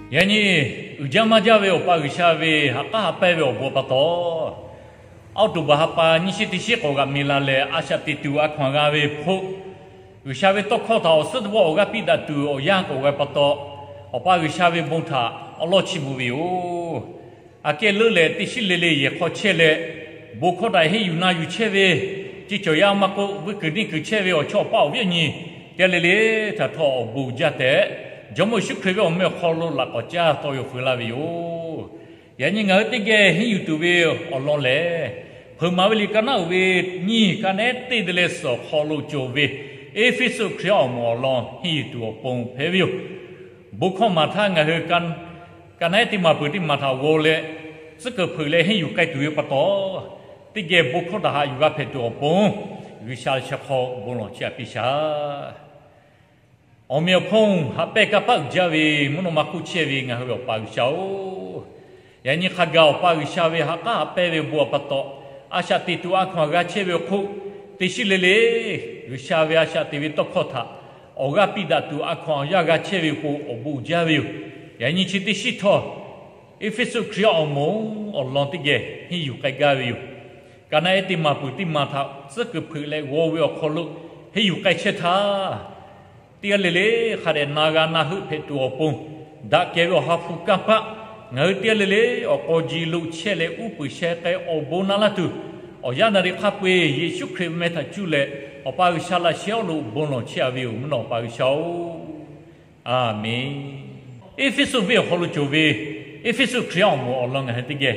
Yaꞈ nyi uiˍ jaˇ maˇ jaˇ ve Awˬ pa G'uiˬsha ve haꞈ k'aˉ haꞈ pehnˇ ve awˬ bon pa taw, October ha pa nyiˇ shiˉ teˇ shiˉ k'awꞈ g'aꞈ miˬ la leh, a shaꞈ teꞈ tuˬ a hkaw anˬ g'a ve hk'oˆ, G'uiˬsha ve tawˇ hkawˇ htaꞈ awˬ suhˉ teˇ pawˆ awˬ g'aˇ piˇ daꞈ tuˬ awˬ yanˇ k'awꞈ g'a pa taw, Awˬ pa G'uiˬsha ve bon htaꞈ awˉ lawˇ chiˇ mvuh ve yoˬ. Aꞈ kehˉ leuˉ leh teˇ shiˉ le le yehˬ hk'aw chehˇ leh, bon hkawˇ htaꞈ henˇ yuˬ na yuˬ chehˇ ve, ceˇ cawˬ yaˇ maˇ k'oˆ, vuiˇ kuiˬ neˇ kuiˬ chehˇ ve awˬ chawˇ awˬ paˆ awˬ viˉ awˬ nyi teˇ g'aˇ le le htaꞈ htawˇ awˬ bon jaˇ tehꞈ, Jawˇmawˇ Yeˍsuˆ Hkriꞈ ve awˬ meh awˬ hk'aw lo laꞈ k'awꞈ caˇ tawˇ yaw feu laˇ ve yoˬ. Yaꞈ nyi ngaˬ hui teˇ geh henˇ yuˬ tuˬ ve awˬ lawn lehˬ, Hpeuꞈ maˍ ve liꞈ ka naˉ uiˍ ve nyiˇ, ka naˉ ehˉ teˇ te leh suhˍ awˬ hk'aw lo cawˬ ve Eˇfeˇsuꞈ Hkriꞈ awˬ moˍ awˬ lawn henˇ yuˬ tuˬ awˬ pon hpehꞈ ve yoˬ. Bon hkawˇ maˍ htaˇ ngaˬ hui ka naˉ ehˉ teˇ maˬ peuˬ teˇ maˬ htaꞈ g'aw leh, tcuhˉ kuiˬ hpeuꞈ leh henˇ yuˬ k'ai tuˬ ve pa taw, teˇ geh bon hkawˇ htaꞈ haꞈ yuˬ g'a hpehꞈ tuˬ awˬ pon, G'uiˬsha chi hk'aw bon lawˬ chehˇ a piˇ shaˍ. Awˬ meꞈ awˬ hponˇ haꞈ pehnˇ kanˇ paˆ uiˍ jaˇ ve mvuhˇ naw ma hk'oˆ chehˇ ve ngaˬ hui ve Awˬ pa G'uiˬsha-oˬ, yaꞈ nyi hk'a gaˬ Awˬ pa G'uiˬsha ve haꞈ k'aˉ haꞈ pehnˇ ve bon awˬ pa taw, a shaꞈ teꞈ tuˬ a hkaw anˬ g'a chehˇ ve awˬ hk'oˆ, teˇ shiˉ le le G'uiˬsha ve a shaꞈ teꞈ ve tawˇ hkawˇ htaꞈ awˬ g'aˇ piˇ daꞈ tuˬ a hkaw anˬ yaˇ g'a chehˇ ve k'o, awˬ bon uiˍ jaˇ ve yoˬ. Yaꞈ nyi chi teˇ shiˉ htawˇ, Eˇfeˇsuꞈ Hkriꞈ awˬ moˍ awˬ lawn teˇ geh henˇ yuˬ k'ai gaˇ ve yoˬ. Ka naˉ ehˉ teˇ maˬ peuˬ teˇ maˬ htaꞈ tcuhˉ kuiˬ hpeuꞈ leh g'aw ve awˬ hk'aw lo henˇ yuˬ k'ai chehˇ htaˇ, teˇ g'aˇ le le hk'a dehꞈ na g'a na heuˆ hpehꞈ tuˬ awˬ pon, daꞈ kehˬ ve awˬ ha hpu kanˇ paˆ, ngaˬ hui teˇ g'aˇ le le awˬ k'aw ji lo chehˇ leh uˉ peunˍ sheh k'ai awˬ bon na laˇ tuˬ, awˬ yaˇ naˍ riˍ hk'a peu-eˬ Yeˍsuˆ Hkriꞈ ve meh htaꞈ cuˇ leh Awˬ pa G'uiˬsha laꞈ sheh awˬ lo bon lawˬ chehˇ a ve yoˬ. Mvuhˇ naw Awˬ pa G'uiˬsha-oˬ, Aˬmenˍ. Eˇfeˇsuꞈ venˇ awˬ hk'aw lo cawˬ ve Eˇfeˇsuꞈ Hkriꞈ awˬ moˍ awˬ lawn ngaˬ hui teˇ geh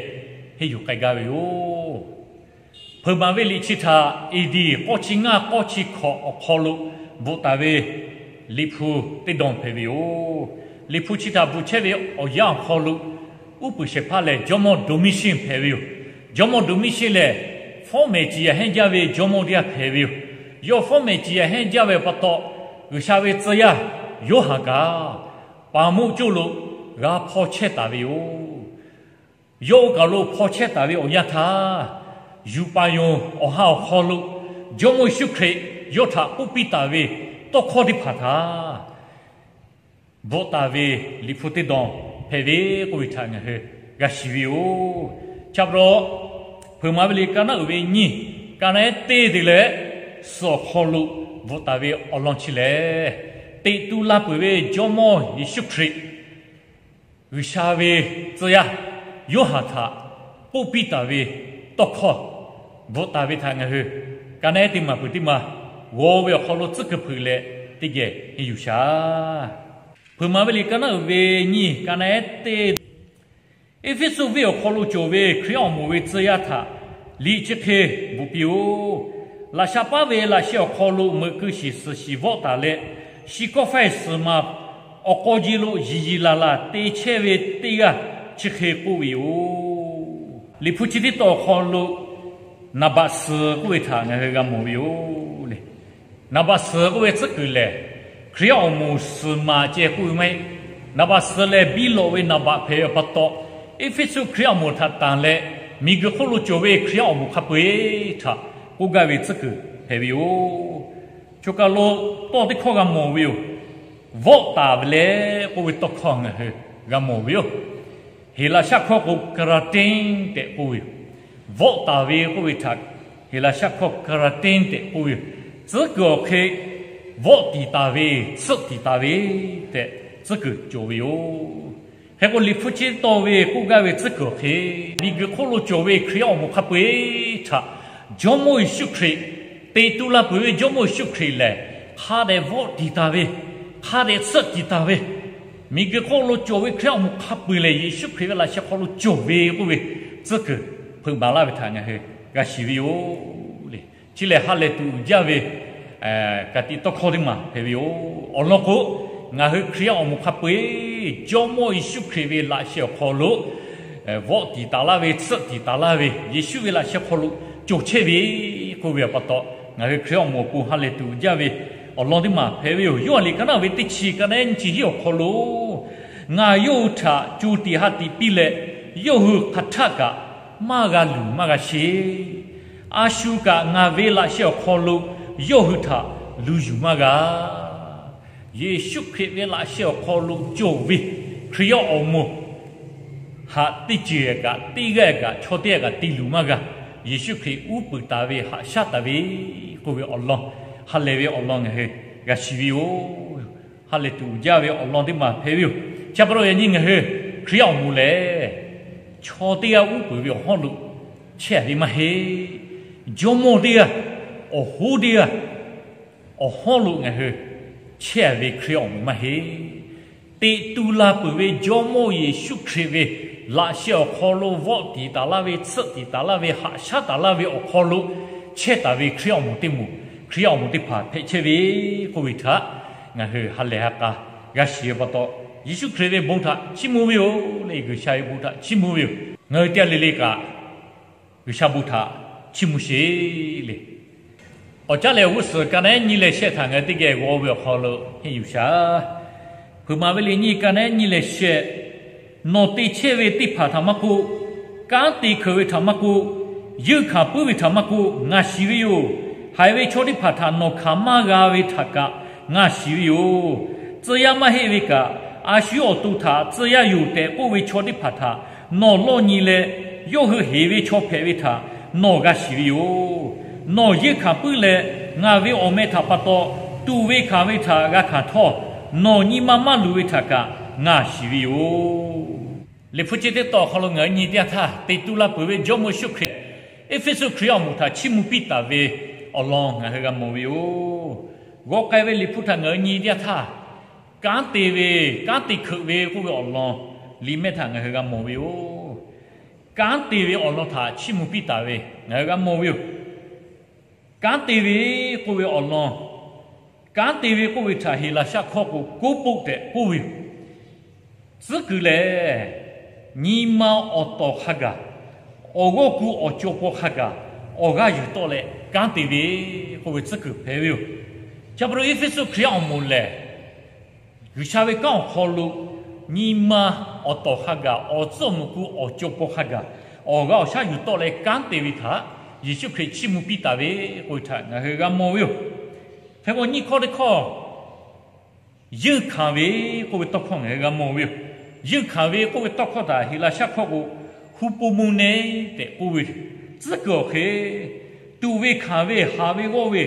henˇ yuˬ k'ai gaˇ ve yoˬ. Hpeuꞈ maˍ ve liꞈ chi htaꞈ A D k'awˇ chi ngaˇ k'awˇ chi hkawꞈ awˬ hk'aw lo bvuhꞈ taˍ ve Liꞈ hpu teˇ dawˇ hpehꞈ ve yoˬ. Liꞈ hpu chi htaꞈ bvuhꞈ chehˇ ve awˬ yanˇ awˬ hk'aw lo, uˉ peunˍ shehˍ hpaˇ lehˬ Jawˇmawˇ Domiˇshinˉ hpehꞈ ve yoˬ. Jawˇmawˇ Domiˇshinˉ lehˬ, fawˉ mehˍ ciˍ yanˍ hehnˇ jaˇ ve jawˇmawˇ teˇ g'aˇ hpehꞈ ve yoˬ. Yawˇ fawˉ mehˍ ciˍ yanˍ hehnˇ jaˇ ve pa taw, G'uiˬsha ve tcuh yaˇ Yoˇhanˬ kaꞈ Paˍmoˆ coˇ lo g'a hpaw chehˇ taˍ ve yoˬ. Yawˇ oˇ kaˬ lo hpaw chehˇ taˍ ve awˬ yanˇ htaˇ, yuˬ paˍ yoˬ awˬ ha awˬ hk'aw lo Jawˇmawˇ Yeˍsuˆ Hkriꞈ yawˇ htaꞈ k'oˆ piˇ taˍ ve tawˇ hkawˇ teˇ hpaˍ htaꞈ bvuhꞈ taˍ ve Liꞈ hpu teˇ dawˇ hpehꞈ ve k'oˆ ve htaꞈ ngaˬ hui g'a shiˍ ve yoˬ. Chaꞈ pa taw, Hpeuꞈ maˍ ve liꞈ ka naˉ uiˍ ve nyiˇ, ka naˉ ehˉ teˇ te leh suhˍ awˬ hk'aw lo bvuhꞈ taˍ ve awˬ lawn chi lehˬ, teꞈ tu la peuˬ ve Jawˇmawˇ Yeˍsuˆ Hkriꞈ G'uiˬsha ve tcuh yaˇ Yoˇhanˬ htaꞈ k'oˆ piˇ taˍ ve tawˇ hkawˇ bvuhꞈ taˍ ve htaꞈ ngaˬ hui ka naˉ ehˉ teˇ maˬ peuˬ teˇ maˬ g'aw ve awˬ hk'aw lo tcuhˉ kuiˬ hpeuꞈ leh teˇ geh henˇ yuˬ shaˍ. Hpeuꞈ maˍ ve liꞈ ka naˉ uiˍ ve nyiˇ, ka naˉ ehˉ teˇ Eˇfeˇsuꞈ venˇ awˬ hk'aw lo cawˬ ve Hkriꞈ awˬ moˍ ve tcuh yaˇ htaꞈ liꞈ chi hk'e bvuhꞈ piˇ-oˬ. Laꞈ sha paˉ ve laꞈ sheh awˬ hk'aw lo meuꞈ keu shiˍ suhˍ shiˍ vawˆ taˍ leh, shi kawˆ faiˇ suhˍ ma awˬ k'aw ji lo yiˍ yiˍ laˬ laˬ te chehˇ ve teˇ g'aˇ chi hk'e k'oˆ ve yoˬ. Liꞈ hpu chi teˇ tawn awˬ hk'aw lo naˍ baꞈ suhˍ k'oˆ ve htaꞈ ngaˬ hui g'a mawˬ ve yoˬ le. Naˍ baꞈ suhˍ k'oˆ ve tcuhˉ kuiˬ lehˬ, Hkriꞈ awˬ moˍ suhˍ maˍ ceh k'oˆ ve maˇ heˆ. Naˍ baꞈ suhˍ lehˬ, biˇ lawꞈ ve naˍ baꞈ hpehꞈ ve pa taw, Eˇfeˇsuꞈ Hkriꞈ awˬ moˍ htaꞈ tanˬ leh, miˬguiˬ hk'oˆ lo cawˬ ve Hkriꞈ awˬ moˍ hk'a peu-eˬ htaꞈ k'oˆ gaˇ ve tcuhˉ kuiˬ hpehꞈ ve yoˬ. Choˬ kaˬ lo tawˇ teˇ hkawˇ g'a mawˬ ve yoˬ. Vawˆ taˍ ve leh k'oˆ ve tawˇ hkawˇ ngaˬ hui g'a mawˬ ve yoˬ. Heˍlaˍsaˆ hkawˇ k'o, k'raˍteˇ tehꞈ k'oˆ ve yoˬ. Vawˆ taˍ ve k'oˆ ve htaꞈ Heˍlaˍsaˆ hkawˇ k'raˍteˇ tehꞈ k'oˆ ve yoˬ. Tcuhˉ kuiˬ awˬ hk'e, vawˆ tiˍ taˍ ve, tsuhˆ tiˍ taˍ ve tehꞈ tcuhˉ kuiˬ cawˬ ve yoˬ. Hk'e k'o, Liꞈ hpu chi tawˇ ve k'oˆ gaˇ ve tcuhˉ kuiˬ awˬ hk'e, miˬguiˬ hk'oˆ lo cawˬ ve Hkriꞈ awˬ moˍ hk'a peu-eˬ htaꞈ Jawˇmawˇ Yeˍsuˆ Hkriꞈ, teꞈ tu la peuˬ ve Jawˇmawˇ Yeˍsuˆ Hkriꞈ lehˬ, hk'a dehꞈ vawˆ tiˍ taˍ ve, hk'a dehꞈ tsuhˆ tiˍ taˍ ve, miˬguiˬ hk'oˆ lo cawˬ ve Hkriꞈ awˬ moˍ hk'a peu-eˬ lehˬ, Yeˍsuˆ Hkriꞈ ve laꞈ sheh hk'aw lo cawˬ ve k'oˆ ve tcuhˉ kuiˬ hpeuꞈ maˍ laˇ ve htaꞈ ngaˬ hui g'a shiˍ ve yoˬ le. Chi lehˬ, ha lehˬ tuˬ uiˍ jaˇ ve ka tiꞈ tawˇ hkawˇ teˇ maˬ hpehꞈ ve yoˬ. Awˬ lawn k'o, ngaˬ hui Hkriꞈ awˬ moˍ hk'a peu-eˬ Jawˇmawˇ Yeˍsuˆ Hkriꞈ ve laꞈ sheh awˬ hk'aw lo vawˆ tiˍ taˍ laˇ ve, tsuhˆ tiˍ taˍ laˇ ve, Yeˍsuˆ ve laꞈ sheh hk'aw lo cawˬ chehˇ ve k'oˆ ve pa taw, ngaˬ hui Hkriꞈ awˬ moˍ awˬ pon ha lehˬ tuˬ uiˍ jaˇ ve awˬ lawn teˇ maˬ hpehꞈ ve yoˬ. Yoˇhanˬ liꞈ ka naˉ ve teˇ chi, ka naˉ nyiˇ chi hiˉ awˬ hk'aw lo, Ngaˬ yawˇ hui htaꞈ co tiꞈ ha tiꞈ piˇ leh, yawˇ hui hk'aˬ htaˆ kaꞈ maˇ g'a luˬ maˇ g'a sheˍ. A shu kaꞈ ngaˬ ve laꞈ sheh awˬ hk'aw lo yawˇ hui htaꞈ luˬ yuˬ maˇ g'a. Yeˍsuˆ Hkriꞈ ve laꞈ sheh awˬ hk'aw lo cawˬ ve Hkriꞈ yaˇ awˬ moˍ haꞈ teˇ ceuˬ kaꞈ, teˇ g'aˇ kaꞈ, chaw teˇ g'aˇ kaꞈ te luˬ maˇ g'a. Yeˍsuˆ Hkriꞈ uˉ peunˍ taˍ ve, haꞈ shaˉ taˍ ve k'oˆ ve awˬ lawn, ha lehˬ ve awˬ lawn ngaˬ hui g'a shiˍ ve yoˬ. Ha lehˬ tuˬ jaˇ ve awˬ lawn teˇ maˬ hpehꞈ ve yoˬ. Chi pa taw yaꞈ nyi ngaˬ hui Hkriꞈ yaˇ awˬ moˍ lehˬ, chaw teˇ g'aˇ uˉ peunˍ ve awˬ hawˉ lo chehˇ ve maˇ heˆ. Jawˇmawˇ teˇ g'aˇ, awˬ hoˉ teˇ g'aˇ awˬ hawˉ lo ngaˬ hui chehˇ ve Hkriꞈ yaˇ awˬ moˍ maˇ heˆ. Teꞈ tu la peuˬ ve Jawˇmawˇ Yeˍsuˆ Hkriꞈ ve laꞈ sheh awˬ hk'aw lo vawˆ tiˍ taˍ laˇ ve, tsuhˆ tiˍ taˍ laˇ ve, haꞈ shaˉ taˍ laˇ ve awˬ hk'aw lo chehˇ taˍ ve Hkriꞈ yaˇ awˬ moˍ teˇ moˍ, Hkriꞈ yaˇ awˬ moˍ teˇ hpaˍ hpehꞈ chehˇ ve k'oˆ ve htaꞈ ngaˬ hui ha lehˬ ha k'a g'a shiˍ ve pa taw, Yeˍsuˆ Hkriꞈ ve bon htaꞈ chiˇ mvuh ve yoˬ le. G'uiˬsha ve bon htaꞈ chiˇ mvuh ve yoˬ. Ngaˬ hui teˇ g'aˇ le le kaꞈ G'uiˬsha bon htaꞈ chiˇ mvuh sheˍ le. Awˬ caˉ lehˬ, awˬ g'uˇ suhˍ ka naˉ nyiˇ leh shehˆ htaꞈ ngaˬ hui teˇ geh g'aw ve awˬ hk'aw lo henˇ yuˬ shaˍ. Hpeuꞈ maˍ ve liꞈ nyi ka naˉ nyiˇ leh shehˆ, nawˬ te chehˇ ve teˇ hpaˍ htaꞈ maˇ k'oˆ, kanˉ te hkeuꞈ ve htaꞈ maˇ k'oˆ, yeunˇ hkanˍ puiˉ ve htaꞈ maˇ k'oˆ, ngaˬ shiˍ ve yoˬ. Haiˬ ve chaw teˇ hpaˍ htaꞈ nawˬ hkanˍ maˇ g'a ve htaꞈ kaꞈ ngaˬ shiˍ ve yoˬ. Tcuh yaˇ maˇ heˆ ve kaꞈ, a shu awˬ to htaꞈ tcuh yaˇ yoˬ tehꞈ k'oˆ ve chaw teˇ hpaˍ htaꞈ nawˬ lawˇ nyi leh, yawˇ hui heˍ ve chaw hpehꞈ ve htaꞈ nawˬ g'a shiˍ ve yoˬ. Nawˬ yeunˇ hkanˍ puiˉ leh, ngaˬ ve awˬ meh htaꞈ pa taw tuꞈ ve hkanˍ ve htaꞈ g'a hkanˍ htawˇ, nawˬ nyi ma maˇ luˬ ve htaꞈ kaꞈ ngaˬ shiˍ ve yoˬ. Liꞈ hpu chi teˇ tawn awˬ hk'aw lo ngaˬ hui nyi teˇ yanˇ htaˇ, teꞈ tu la peuˬ ve Jawˇmawˇ Yeˍsuˆ Hkriꞈ Eˇfeˇsuꞈ Hkriꞈ yaˇ awˬ moˍ htaꞈ chiˇ mvuh piˇ taˍ ve awˬ lawn ngaˬ hui g'a mawˬ ve yoˬ. G'aw k'ai ve liꞈ hpu htaꞈ ngaˬ hui nyi teˇ yanˇ htaˇ, kanˉ te ve, kanˉ te hkeuꞈ ve k'oˆ ve awˬ lawn liꞈ mehˆ htaꞈ ngaˬ hui g'a mawˬ ve yoˬ. Kanˉ te ve awˬ lawn htaꞈ chiˇ mvuh piˇ taˍ ve ngaˬ hui g'a mawˬ ve yoˬ. Kanˉ te ve k'oˆ ve awˬ lawn, kanˉ te ve k'oˆ ve htaꞈ Heˍlaˍsaˆ hkawˇ k'o, k'oˉ poˆ tehꞈ k'oˆ ve yoˬ. Tcuhˉ kuiˬ lehˬ, nyi ma awˬ tawˍ hk'a gaˬ, awˬ g'awˇ ku awˬ caw paw hk'a gaˬ, awˬ g'aˇ yuˬ tawˆ leh kanˉ te ve k'oˆ ve tcuhˉ kuiˬ hpehꞈ ve yoˬ. Chi pa taw Eˇfeˇsuꞈ Hkriꞈ yaˇ awˬ moˍ lehˬ, G'uiˬsha ve kanˉ awˬ hk'aw lo nyi ma awˬ tawˍ hk'a gaˬ, awˬ tcuhˉ awˬ muꞈ ku awˬ caw paw hk'a gaˬ, awˬ g'aˇ awˬ shaˉ yuˬ tawˆ leh kanˉ te ve htaꞈ Yeˍsuˆ Hkriꞈ chiˇ mvuh piˇ taˍ ve k'oˆ ve htaꞈ ngaˬ hui g'a mawˬ ve yoˬ. Hk'e k'o nyiˇ hkawˇ teˇ hkawˇ, yeunˇ hkanˍ ve k'oˆ ve tawˇ hkawˇ ngaˬ hui g'a mawˬ ve yoˬ. Yeunˇ hkanˍ ve k'oˆ ve tawˇ hkawˇ htaꞈ Heˍlaˍsaˆ hkawˇ k'o, hupomo ne tehꞈ k'oˆ ve, tcuhˉ kuiˬ awˬ hk'e tuꞈ ve hkanˍ ve, haˍ ve g'awˇ ve,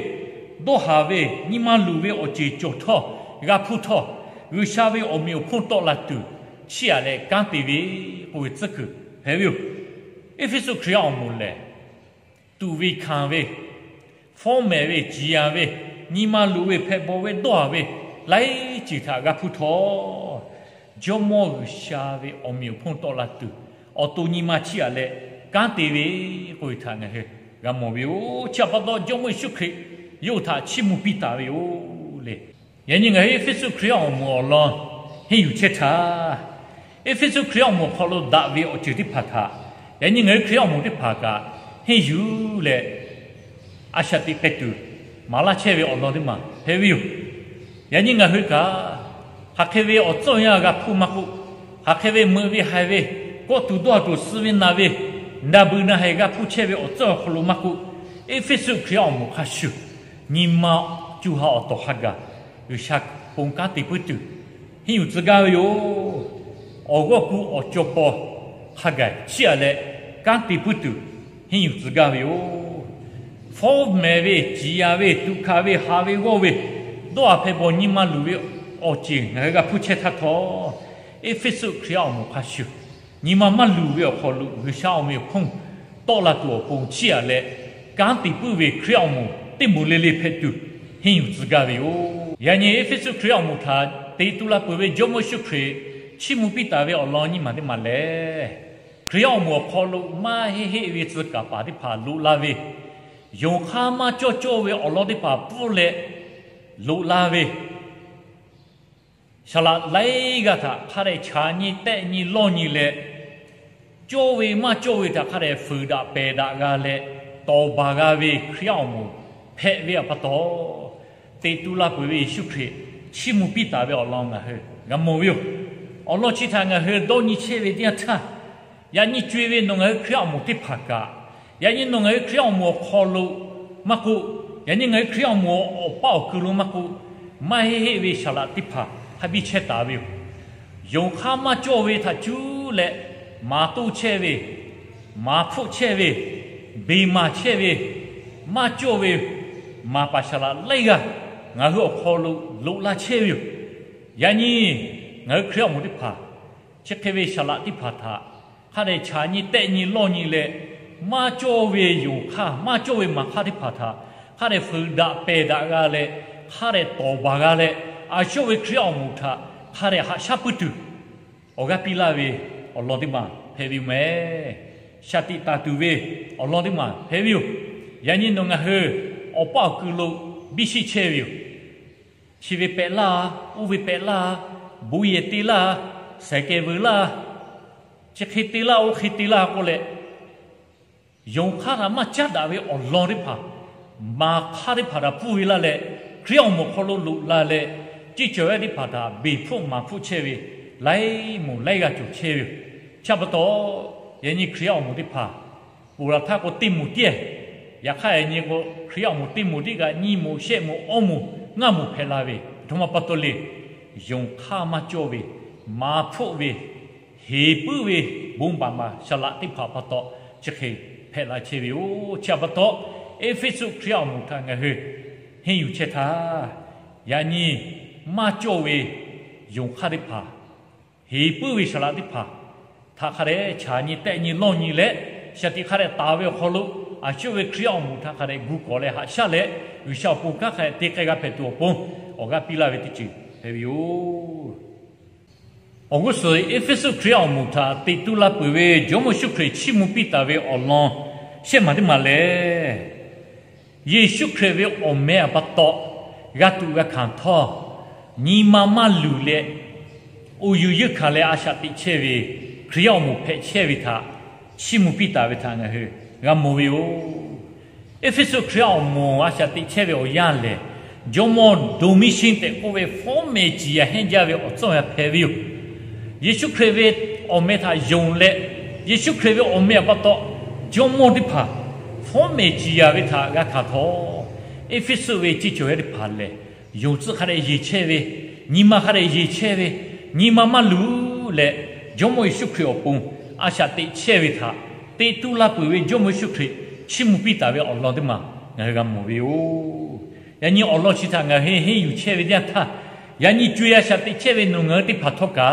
dawˇ haˍ ve, nyi ma luˬ ve awˬ ceˬ cawˬ htawˇ, g'a hpuˇ htawˇ, G'uiˬsha ve awˬ meꞈ awˬ hponˇ tawˆ la tuˬ chiˇ aꞈ leh kanˉ te ve k'oˆ ve tcuhˉ kuiˬ hpehꞈ ve yoˬ. Eˇfeˇsuꞈ Hkriꞈ yaˇ awˬ moˍ lehˬ, tuꞈ ve hkanˍ ve, fawˉ mehˍ ve, ciˍ yanˍ ve, nyi ma luˬ ve, hpehꞈ bawˬ ve, dawˇ haˍ ve, laiˉ ceuˬ htaꞈ g'a hpuˇ htawˇ, Jawˇmawˇ G'uiˬsha ve awˬ meꞈ awˬ hponˇ tawˆ la tuˬ, awˬ to nyi ma chiˇ aꞈ leh kanˉ te ve k'oˆ ve htaꞈ ngaˬ hui g'a mawˬ ve yoˬ. Chi pa taw Jawˇmawˇ Yeˍsuˆ Hkriꞈ yawˇ hui htaꞈ chiˇ mvuh piˇ taˍ ve yoˬ le. Yaꞈ nyi ngaˬ hui Eˇfeˇsuꞈ Hkriꞈ yaˇ awˬ moˍ awˬ lawn henˇ yuˬ chehˇ htaˇ, Eˇfeˇsuꞈ Hkriꞈ yaˇ awˬ moˍ awˬ hk'aw lo daꞈ ve awˬ ceuˬ teˇ hpaˍ htaꞈ yaꞈ nyi ngaˬ hui Hkriꞈ yaˇ awˬ moˍ teˇ hpaˍ kaꞈ henˇ yuˬ leh, a shaꞈ teꞈ k'ai tuˬ maˍ laˇ chehˇ ve awˬ lawn teˇ maˬ hpehꞈ ve yoˬ. Yaꞈ nyi ngaˬ hui kaꞈ, hk'aˬ hk'e ve awˬ tcuhˇ yanˇ g'a hpuˇ maˇ k'oˆ, hk'aˬ hk'e ve meuꞈ ve haiˬ ve, kawˆ tuˬ dawˇ tuˬ, suh ve naˬ ve, naˬ beuꞈ naˬ haiˬ g'a hpuˇ chehˇ ve awˬ tcuhˇ awˬ hk'aw lo maˇ k'oˆ, Eˇfeˇsuꞈ Hkriꞈ yaˇ awˬ moˍ hk'a shuˍ nyi ma co ha awˬ tawˍ hk'a gaˬ G'uiˬsha pon kanˉ te puiˉ tuˬ henˇ yuˬ tcuh gaˇ ve yoˬ. Awˬ g'awˇ ku awˬ caw paw hk'a gaˬ chiˇ aꞈ leh kanˉ te puiˉ tuˬ henˇ yuˬ tcuh gaˇ ve yoˬ. Fawˉ mehˍ ve, ciˍ yanˍ ve, tuꞈ hkanˍ ve, haˍ ve g'awˇ ve, dawˇ haˍ hpehꞈ bawˬ nyi ma luˬ ve awˬ ceˬ ngaˬ hui g'a hpuˇ chehˇ htaˇ htawˇ, Eˇfeˇsuꞈ Hkriꞈ yaˇ awˬ moˍ hk'a shuˍ nyi ma maˇ luˬ ve awˬ hk'aw lo G'uiˬsha awˬ meꞈ awˬ hponˇ tawˆ la tuˬ awˬ pon chiˇ aꞈ leh, kanˉ te puiˉ ve Hkriꞈ yaˇ awˬ moˍ teˇ moˍ le le hpehꞈ tuˬ henˇ yuˬ tcuh gaˇ ve yoˬ. Yaꞈ nyi Eˇfeˇsuꞈ Hkriꞈ yaˇ awˬ moˍ htaꞈ teꞈ tu la peuˬ ve Jawˇmawˇ Yeˍsuˆ Hkriꞈ chiˇ mvuh piˇ taˍ ve awˬ lawn nyiˇ maˬ teˇ maˬ lehˬ, Hkriꞈ yaˇ awˬ moˍ awˬ hk'aw lo maˇ heˆ heˆ ve tcuh kaˍ paˍ teˇ hpaˍ loꞈ la ve, yonˍ hk'aˇ maˇ cawˇ cawˇ ve awˬ lawn teˇ hpaˍ pfuhˇ leh loꞈ la ve, saˍ laꞈ laiˉ g'aˇ htaꞈ hk'a dehꞈ chaꞈ nyi tehˆ nyi lawˇ nyi leh, cawˇ ve maˇ cawˇ ve htaꞈ hk'a dehꞈ fuiˍ daꞈ pehˬ daꞈ g'a leh, tawˍ baˬ g'a ve Hkriꞈ yaˇ awˬ moˍ hpehꞈ ve pa taw, teꞈ tu la peuˬ ve Yeˍsuˆ Hkriꞈ chiˇ mvuh piˇ taˍ ve awˬ lawn ngaˬ hui g'a mawˬ ve yoˬ. Awˬ lawn chi htaꞈ ngaˬ hui dawˇ nyi chehˇ ve teˇ yanˇ htaˇ, yaꞈ nyi co e ve nawˬ ngaˬ hui Hkriꞈ yaˇ awˬ moˍ teˇ hpaˍ kaꞈ, yaꞈ nyi nawˬ ngaˬ hui Hkriꞈ yaˇ awˬ moˍ awˬ hk'aw lo maˇ k'oˆ, yaꞈ nyi ngaˬ hui Hkriꞈ yaˇ awˬ moˍ awˬ paˇ awˬ kui lo maˇ k'oˆ, maˇ heˆ heˆ ve saˍ laꞈ teˇ hpaˍ hk'a biˇ chehˇ taˍ ve yoˬ. Yonˍ hk'aˇ maˇ cawˇ ve htaꞈ cuˇ leh, maˍ toˇ chehˇ ve, maˍ hpfuhˆ chehˇ ve, beˬ maˬ chehˇ ve, maˇ cawˇ ve maˍ paˍ saˍ laꞈ laiˉ g'aˇ ngaˬ hui awˬ hk'aw lo loꞈ la chehˇ ve yoˬ. Yaꞈ nyi ngaˬ hui Hkriꞈ awˬ moˍ teˇ hpaˍ, chi hk'e ve saˍ laꞈ teˇ hpaˍ htaꞈ hk'a dehꞈ chaꞈ nyi tehˆ nyi lawˇ nyi leh, maˇ cawˇ ve yonˍ hk'aˇ, maˇ cawˇ ve maˍ hk'aˇ teˇ hpaˍ htaꞈ hk'a dehꞈ fuiˍ daꞈ pehˬ daꞈ g'a leh, hk'a dehꞈ tawˍ baˬ g'a leh, a shu ve Hkriꞈ awˬ moˍ htaꞈ hk'a dehꞈ haꞈ shaˉ puiˉ tuˬ awˬ g'aˇ piˇ laˇ ve awˬ lawn teˇ maˬ hpehꞈ ve yoˬ mehˍ. Shaˍ tiꞈ taˍ tuˬ ve awˬ lawn teˇ maˬ hpehꞈ ve yoˬ. Yaꞈ nyi nawˬ ngaˬ hui awˬ paˇ awˬ kuiˬ lo biˇ shiˆ chehˇ ve yoˬ. Chi ve pehꞈ laˇ, oˇ ve pehꞈ laˇ, bon yehˬ te laˇ, sehˍ kehˬ veuꞈ laˇ, chi hk'e te laˇ, oˇ hk'e te laˇ k'oˆ leh, yonˍ hk'aˇ htaꞈ maˇ caˉ daꞈ ve awˬ lawn teˇ hpaˍ, maˍ hk'aˇ teˇ hpaˍ htaꞈ pfuhˇ ve laˇ leh, Hkriꞈ awˬ moˍ hk'aw lo loꞈ la leh, ceˇ cawˬ yaˇ teˇ hpaˍ htaꞈ beˬ hpfuhˆ maˍ hpfuhˆ chehˇ ve laiˉ moˍ laiˉ g'aˇ cawˬ chehˇ ve yoˬ. Chi pa taw, yaꞈ nyi Hkriꞈ awˬ moˍ teˇ hpaˍ ponˬ laˬ htaˇ k'o teˇ moˍ tiˉ, yaꞈ hk'aˇ yaꞈ nyi k'o Hkriꞈ awˬ moˍ teˇ moˍ tiˉ kaꞈ nyiˇ moˍ shehˆ moˍ awˇ moˍ ngaˇ moˍ hpehꞈ la ve, aˬ htoꞈ ma pa taw le. Yonˍ hk'aˇ maˇ cawˇ ve, maˍ hpfuhˆ ve, heˍ puiˉ ve bon baˬ maˍ saˍ laꞈ teˇ hpaˍ pa taw, chi hk'e hpehꞈ la chehˇ ve yoˬ. Chi pa taw, Eˇfeˇsuꞈ Hkriꞈ awˬ moˍ htaꞈ ngaˬ hui henˇ yuˬ chehˇ htaˇ, yaꞈ nyi maˇ cawˇ ve yonˍ hk'aˇ teˇ hpaˍ, heˍ puiˉ ve saˍ laꞈ teˇ hpaˍ htaꞈ hk'a dehꞈ chaꞈ nyi tehˆ nyi lawˇ nyi leh, shaˍ tiꞈ hk'a dehꞈ taˍ ve awˬ hk'aw lo, a shu ve Hkriꞈ awˬ moˍ htaꞈ hk'a dehꞈ gu kawˍ leh haꞈ shaˉ leh, G'uiˬsha awˬ pon kanˉ hk'a dehꞈ te k'ai g'a hpehꞈ tuˬ awˬ pon, awˬ g'aˇ piˇ laˇ ve teˇ ceuˬ hpehꞈ ve yoˬ. Awˬ g'uˇ suhˍ Eˇfeˇsuꞈ Hkriꞈ awˬ moˍ htaꞈ teꞈ tu la peuˬ ve Jawˇmawˇ Yeˍsuˆ Hkriꞈ chiˇ mvuh piˇ taˍ ve awˬ lawn shehˆ maˬ teˇ maˬ lehˬ, Yeˍsuˆ Hkriꞈ ve awˬ meh awˬ pa taw g'a tuꞈ g'a hkanˍ htawˇ, nyi ma maˇ luˬ leh, uiˍ yuˬ yeunˇ hkanˍ leh a shaꞈ teꞈ chehˇ ve Hkriꞈ awˬ moˍ hpehꞈ chehˇ ve htaꞈ chiˇ mvuh piˇ taˍ ve htaꞈ ngaˬ hui g'a mawˬ ve yoˬ. Eˇfeˇsuꞈ Hkriꞈ awˬ moˍ a shaꞈ teꞈ chehˇ ve awˬ yanˇ lehˬ, jawˇmawˇ Doˍmiˇshinˉ tehꞈ k'oˆ ve fawˉ mehˍ ciˍ yanˍ hehnˇ jaˇ ve awˬ tcuhˇ awˬ yanˇ hpehꞈ ve yoˬ. Yeˍsuˆ Hkriꞈ ve awˬ meh htaꞈ yonˍ leh, Yeˍsuˆ Hkriꞈ ve awˬ meh awˬ pa taw jawˇmawˇ teˇ hpaˍ fawˉ mehˍ ciˍ yanˍ ve htaꞈ g'a hkanˍ htawˇ, Eˇfeˇsuꞈ ve ceˇ cawˬ yaˇ teˇ hpaˍ lehˬ, yonˍ tcuhˆ hk'a dehꞈ yeˬ chehˇ ve, nyi ma hk'a dehꞈ yeˬ chehˇ ve, nyi ma maˇ luˬ leh, Jawˇmawˇ Yeˍsuˆ Hkriꞈ awˬ pon a shaꞈ teꞈ chehˇ ve htaꞈ teꞈ tu la peuˬ ve Jawˇmawˇ Yeˍsuˆ Hkriꞈ chiˇ mvuh piˇ taˍ ve awˬ lawn teˇ maˬ ngaˬ hui g'a mawˬ ve yoˬ. Yaꞈ nyi awˬ lawn chi htaꞈ ngaˬ hui henˇ yuˬ chehˇ ve teˇ yanˇ htaˇ, yaꞈ nyi co-e a shaꞈ teꞈ chehˇ ve nawˬ ngaˬ hui teˇ hpaˍ htawˇ kaꞈ,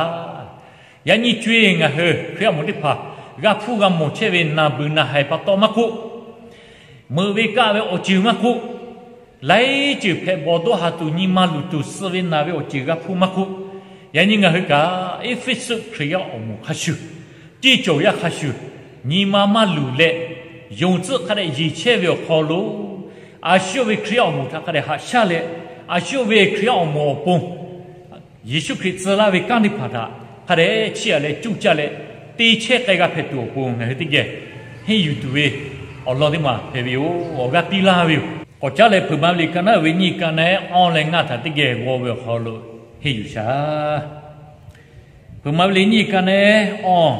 yaꞈ nyi co-e ngaˬ hui Hkriꞈ awˬ moˍ teˇ hpaˍ g'a hpuˇ g'a mawˬ chehˇ ve naˬ beuˬ naˬ haiˬ pa taw maˇ k'oˆ, meuꞈ ve kaˆ ve awˬ ceuˬ maˇ k'oˆ, laiˉ ceuˬ hpehꞈ bawˬ dawˇ haˍ tuˬ nyi ma luˬ tuˬ suh ve naˬ ve awˬ ceuˬ g'a hpuˇ maˇ k'oˆ, yaꞈ nyi ngaˬ hui kaꞈ Eˇfeˇsuꞈ Hkriꞈ yaˇ awˬ moˍ hk'a shuˍ, ceˇ cawˬ yaˇ hk'a shuˍ, nyi ma maˇ luˬ leh, yonˍ tcuhˆ hk'a dehꞈ yeˬ chehˇ ve awˬ hk'aw lo, a shu ve Hkriꞈ awˬ moˍ htaꞈ hk'a dehꞈ haꞈ shaˉ leh, a shu ve Hkriꞈ awˬ moˍ awˬ pon Yeˍsuˆ Hkriꞈ tcuh laˇ ve kanˉ teˇ hpaˍ htaꞈ hk'a dehꞈ chiˇ aꞈ leh cuˇ caˇ leh te chehˇ k'ai g'a hpehꞈ tuˬ awˬ pon ngaˬ hui teˇ geh henˇ yuˬ tuˬ ve awˬ lawn teˇ maˬ hpehꞈ ve yoˬ. Awˬ g'aˇ piˇ laˇ ve yoˬ. K'awꞈ caˉ leh Hpeuꞈ maˍ ve liꞈ ka naˉ uiˍ ve nyiˇ ka naˉ ehˉ awˇ leh ngaˇ htaꞈ teˇ geh g'aw ve awˬ hk'aw lo henˇ yuˬ shaˍ. Hpeuꞈ maˍ ve liꞈ nyiˇ ka naˉ ehˉ awˇ,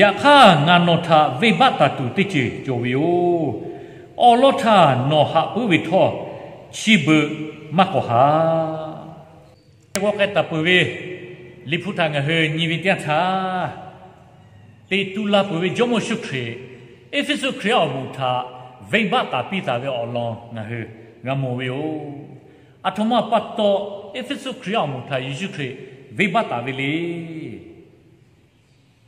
yaꞈ hk'aˇ ngaˬ nawˬ htaꞈ venˇbaˆ taˍ tuˬ teˇ ceuˬ cawˬ ve yoˬ. Awˉ lawˉ htaˇ nawˬ haꞈ puiˉ ve htawˇ, chi beuꞈ maˇ k'awꞈ haꞈ. G'aw k'ai taˍ peuˬ ve Liꞈ hpu htaꞈ ngaˬ hui nyi ve teˇ yanˇ htaˇ, teꞈ tu la peuˬ ve Jawˇmawˇ Yeˍsuˆ Hkriꞈ, Eˇfeˇsuꞈ Hkriꞈ awˬ moˍ htaꞈ venˇbaˆ taˍ piˇ taˍ ve awˬ lawn ngaˬ hui g'a mawˬ ve yoˬ. Aˬ htoꞈ ma pa taw Eˇfeˇsuꞈ Hkriꞈ awˬ moˍ htaꞈ Yeˍsuˆ Hkriꞈ venˇbaˆ taˍ ve le.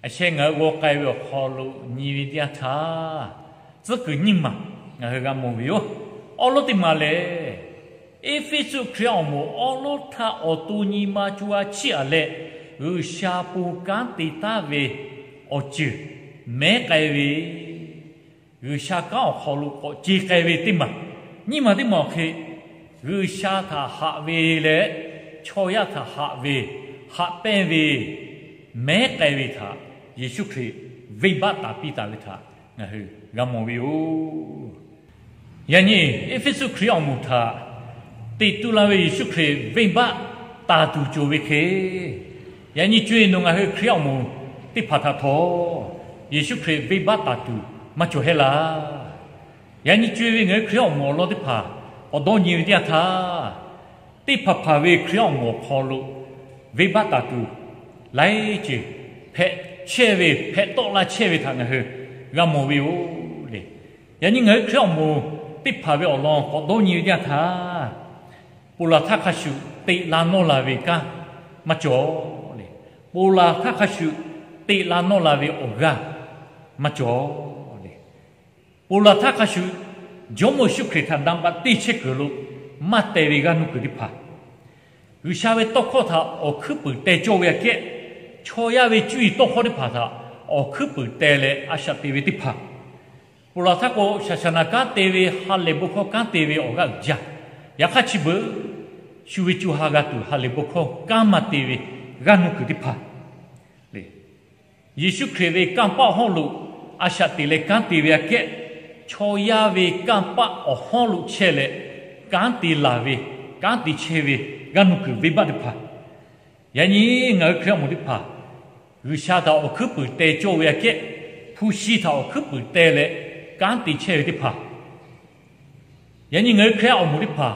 A sheh ngaˬ hui g'aw k'ai ve awˬ hk'aw lo nyi ve teˇ yanˇ htaˇ, tcuhˉ kuiˬ nyiˇ maˬ ngaˬ hui g'a mawˬ ve yoˬ. Awˉ lawˉ teˇ maˬ lehˬ, Eˇfeˇsuꞈ Hkriꞈ awˬ moˍ awˉ lawˉ htaˇ awˬ to nyi ma co ha chiˇ aꞈ leh, G'uiˬsha pon kanˉ te taˉ ve awˬ ceuˬ mehˉ k'ai ve, G'uiˬsha kanˉ awˬ hk'aw lo k'awꞈ ce k'ai ve teˇ maˬ, nyiˇ maˬ teˇ maˬ awˬ hk'e, G'uiˬsha htaꞈ haꞈ ve leh chaw yaˇ htaꞈ haꞈ ve, haꞈ pehnˇ ve, mehˉ k'ai ve htaꞈ Yeˍsuˆ Hkriꞈ venˇbaˆ taˍ piˇ taˍ ve htaꞈ ngaˬ hui g'a mawˬ ve yoˬ. Yaꞈ nyi Eˇfeˇsuꞈ Hkriꞈ awˬ moˍ htaꞈ teꞈ tu la ve Yeˍsuˆ Hkriꞈ venˇbaˆ taˍ tuˬ cawˬ ve hk'e, yaꞈ nyi co-e nawˬ ngaˬ hui Hkriꞈ awˬ moˍ teˇ hpaˍ htaꞈ htawˇ Yeˍsuˆ Hkriꞈ venˇbaˆ taˍ tuˬ maˇ cawˬ hehˉ laˇ. Yaꞈ nyi co-e ve ngaˬ hui Hkriꞈ awˬ moˍ awˬ lawn teˇ hpaˍ awˬ dawˇ nyi ve teˇ yanˇ htaˇ, teˇ hpaˍ hpaˍ ve Hkriꞈ awˬ moˍ awˬ hk'aw lo venˇbaˆ taˍ tuˬ laiˉ ceuˬ hpehꞈ chehˇ ve, hpehꞈ tawˆ la chehˇ ve htaꞈ ngaˬ hui g'a mawˬ ve yoˬ le. Yaꞈ nyi ngaˬ hui Hkriꞈ awˬ moˍ teˇ hpaˍ ve awˬ lawn k'awꞈ dawˇ nyi ve teˇ yanˇ htaˇ, ponˬ laˬ htaˇ hk'a shuˍ teꞈ la nawˇ la ve kanˉ maˇ cawˬ le. Ponˬ laˬ htaˇ hk'a shuˍ teꞈ la nawˇ la ve awˬ g'aˇ maˇ cawˬ le. Ponˬ laˬ htaˇ hk'a shuˍ Jawˇmawˇ Yeˍsuˆ Hkriꞈ htaꞈ naˍ baꞈ teˇ chehˇ kuiˬ lo maˇ teh ve g'aˇ nuˇ kuiˬ teˇ hpaˍ, G'uiˬsha ve tawˇ hkawˇ htaꞈ awˬ hkuiˉ puiˍ teh cawˇ ve aꞈ kehˉ, chaw yaˇ ve cuˇ yiˍ tawˇ hkawˇ teˇ hpaˍ htaꞈ awˬ hkuiˉ puiˍ teh leh a shaꞈ teꞈ ve teˇ hpaˍ, ponˬ laˬ htaˇ k'o shaˍ shaˍ naˍ kanˉ te ve, ha lehˬ bon hkawˇ kanˉ te ve awˬ g'aˇ uiˍ jaˇ. Yaꞈ hk'aˇ chi beuꞈ shu ve co ha g'a tuˬ ha lehˬ bon hkawˇ kanˉ maˇ te ve g'aˇ nuˇ kuiˬ teˇ hpaˍ le. Yeˍsuˆ Hkriꞈ ve kanˇ paˆ awˬ hawˉ lo a shaꞈ teꞈ leh kanˉ te ve aꞈ kehˉ, chaw yaˇ ve kanˇ paˆ awˬ hawˉ lo chehˇ leh kanˉ te laˬ ve, kanˉ te chehˇ ve g'aˇ nuˇ kuiˬ venˇbaˆ teˇ hpaˍ. Yaꞈ nyi ngaˬ hui Hkriꞈ awˬ moˍ teˇ hpaˍ G'uiˬsha htaꞈ awˬ hkuiˉ puiˍ teh cawˇ ve aꞈ kehˉ, hpu shi htaꞈ awˬ hkuiˉ puiˍ teh leh kanˉ te chehˇ ve teˇ hpaˍ. Yaꞈ nyi ngaˬ hui Hkriꞈ awˬ moˍ teˇ hpaˍ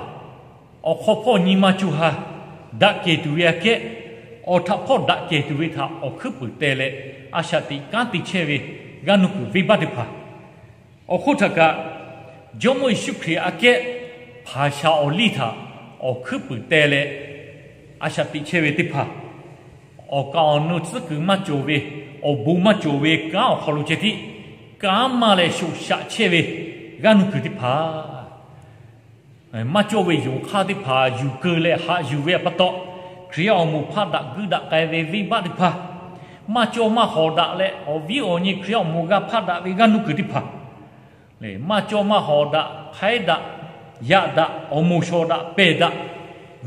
awˬ hk'aw hpawˇ nyi ma co ha daꞈ kehˬ tuˬ ve aꞈ kehˉ, awˬ htaꞈ hpawˇ daꞈ kehˬ tuˬ ve htaꞈ awˬ hkuiˉ puiˍ teh leh a shaꞈ teꞈ kanˉ te chehˇ ve g'aˇ nuˇ kuiˬ venˇbaˆ teˇ hpaˍ. Awˬ hk'oˆ htaꞈ kaꞈ, Jawˇmawˇ Yeˍsuˆ Hkriꞈ aꞈ kehˉ hpanˍ shaˍ awˬ liˇ htaꞈ awˬ hkuiˉ puiˍ teh leh a shaꞈ teꞈ chehˇ ve teˇ hpaˍ, awˬ kaˍ awˬ nu tcuhˉ kuiˬ maˇ cawˬ ve, awˬ bon maˇ cawˬ ve kanˉ awˬ hk'aw lo ceh tiˉ kanˉ maˇ leh shoꞈ shaꞈ chehˇ ve g'aˇ nuˇ kuiˬ teˇ hpaˍ, maˇ cawˇ ve yonˍ hk'aˇ teˇ hpaˍ yuˬ keu leh haꞈ yuˬ ve pa taw, Hkriꞈ yaˇ awˬ moˍ hpaˆ daꞈ guiˇ daꞈ k'ai ve venˇbaˆ teˇ hpaˍ, maˇ cawˇ maˇ hawˍ daꞈ leh awˬ viˉ awˬ nyi Hkriꞈ yaˇ awˬ moˍ g'a hpaˆ daꞈ ve g'aˇ nuˇ kuiˬ teˇ hpaˍ, maˇ cawˇ maˇ hawˍ daꞈ, hk'aiˉ daꞈ, yaꞈ daꞈ, awˬ moˍ shawˍ daꞈ, pehˬ daꞈ,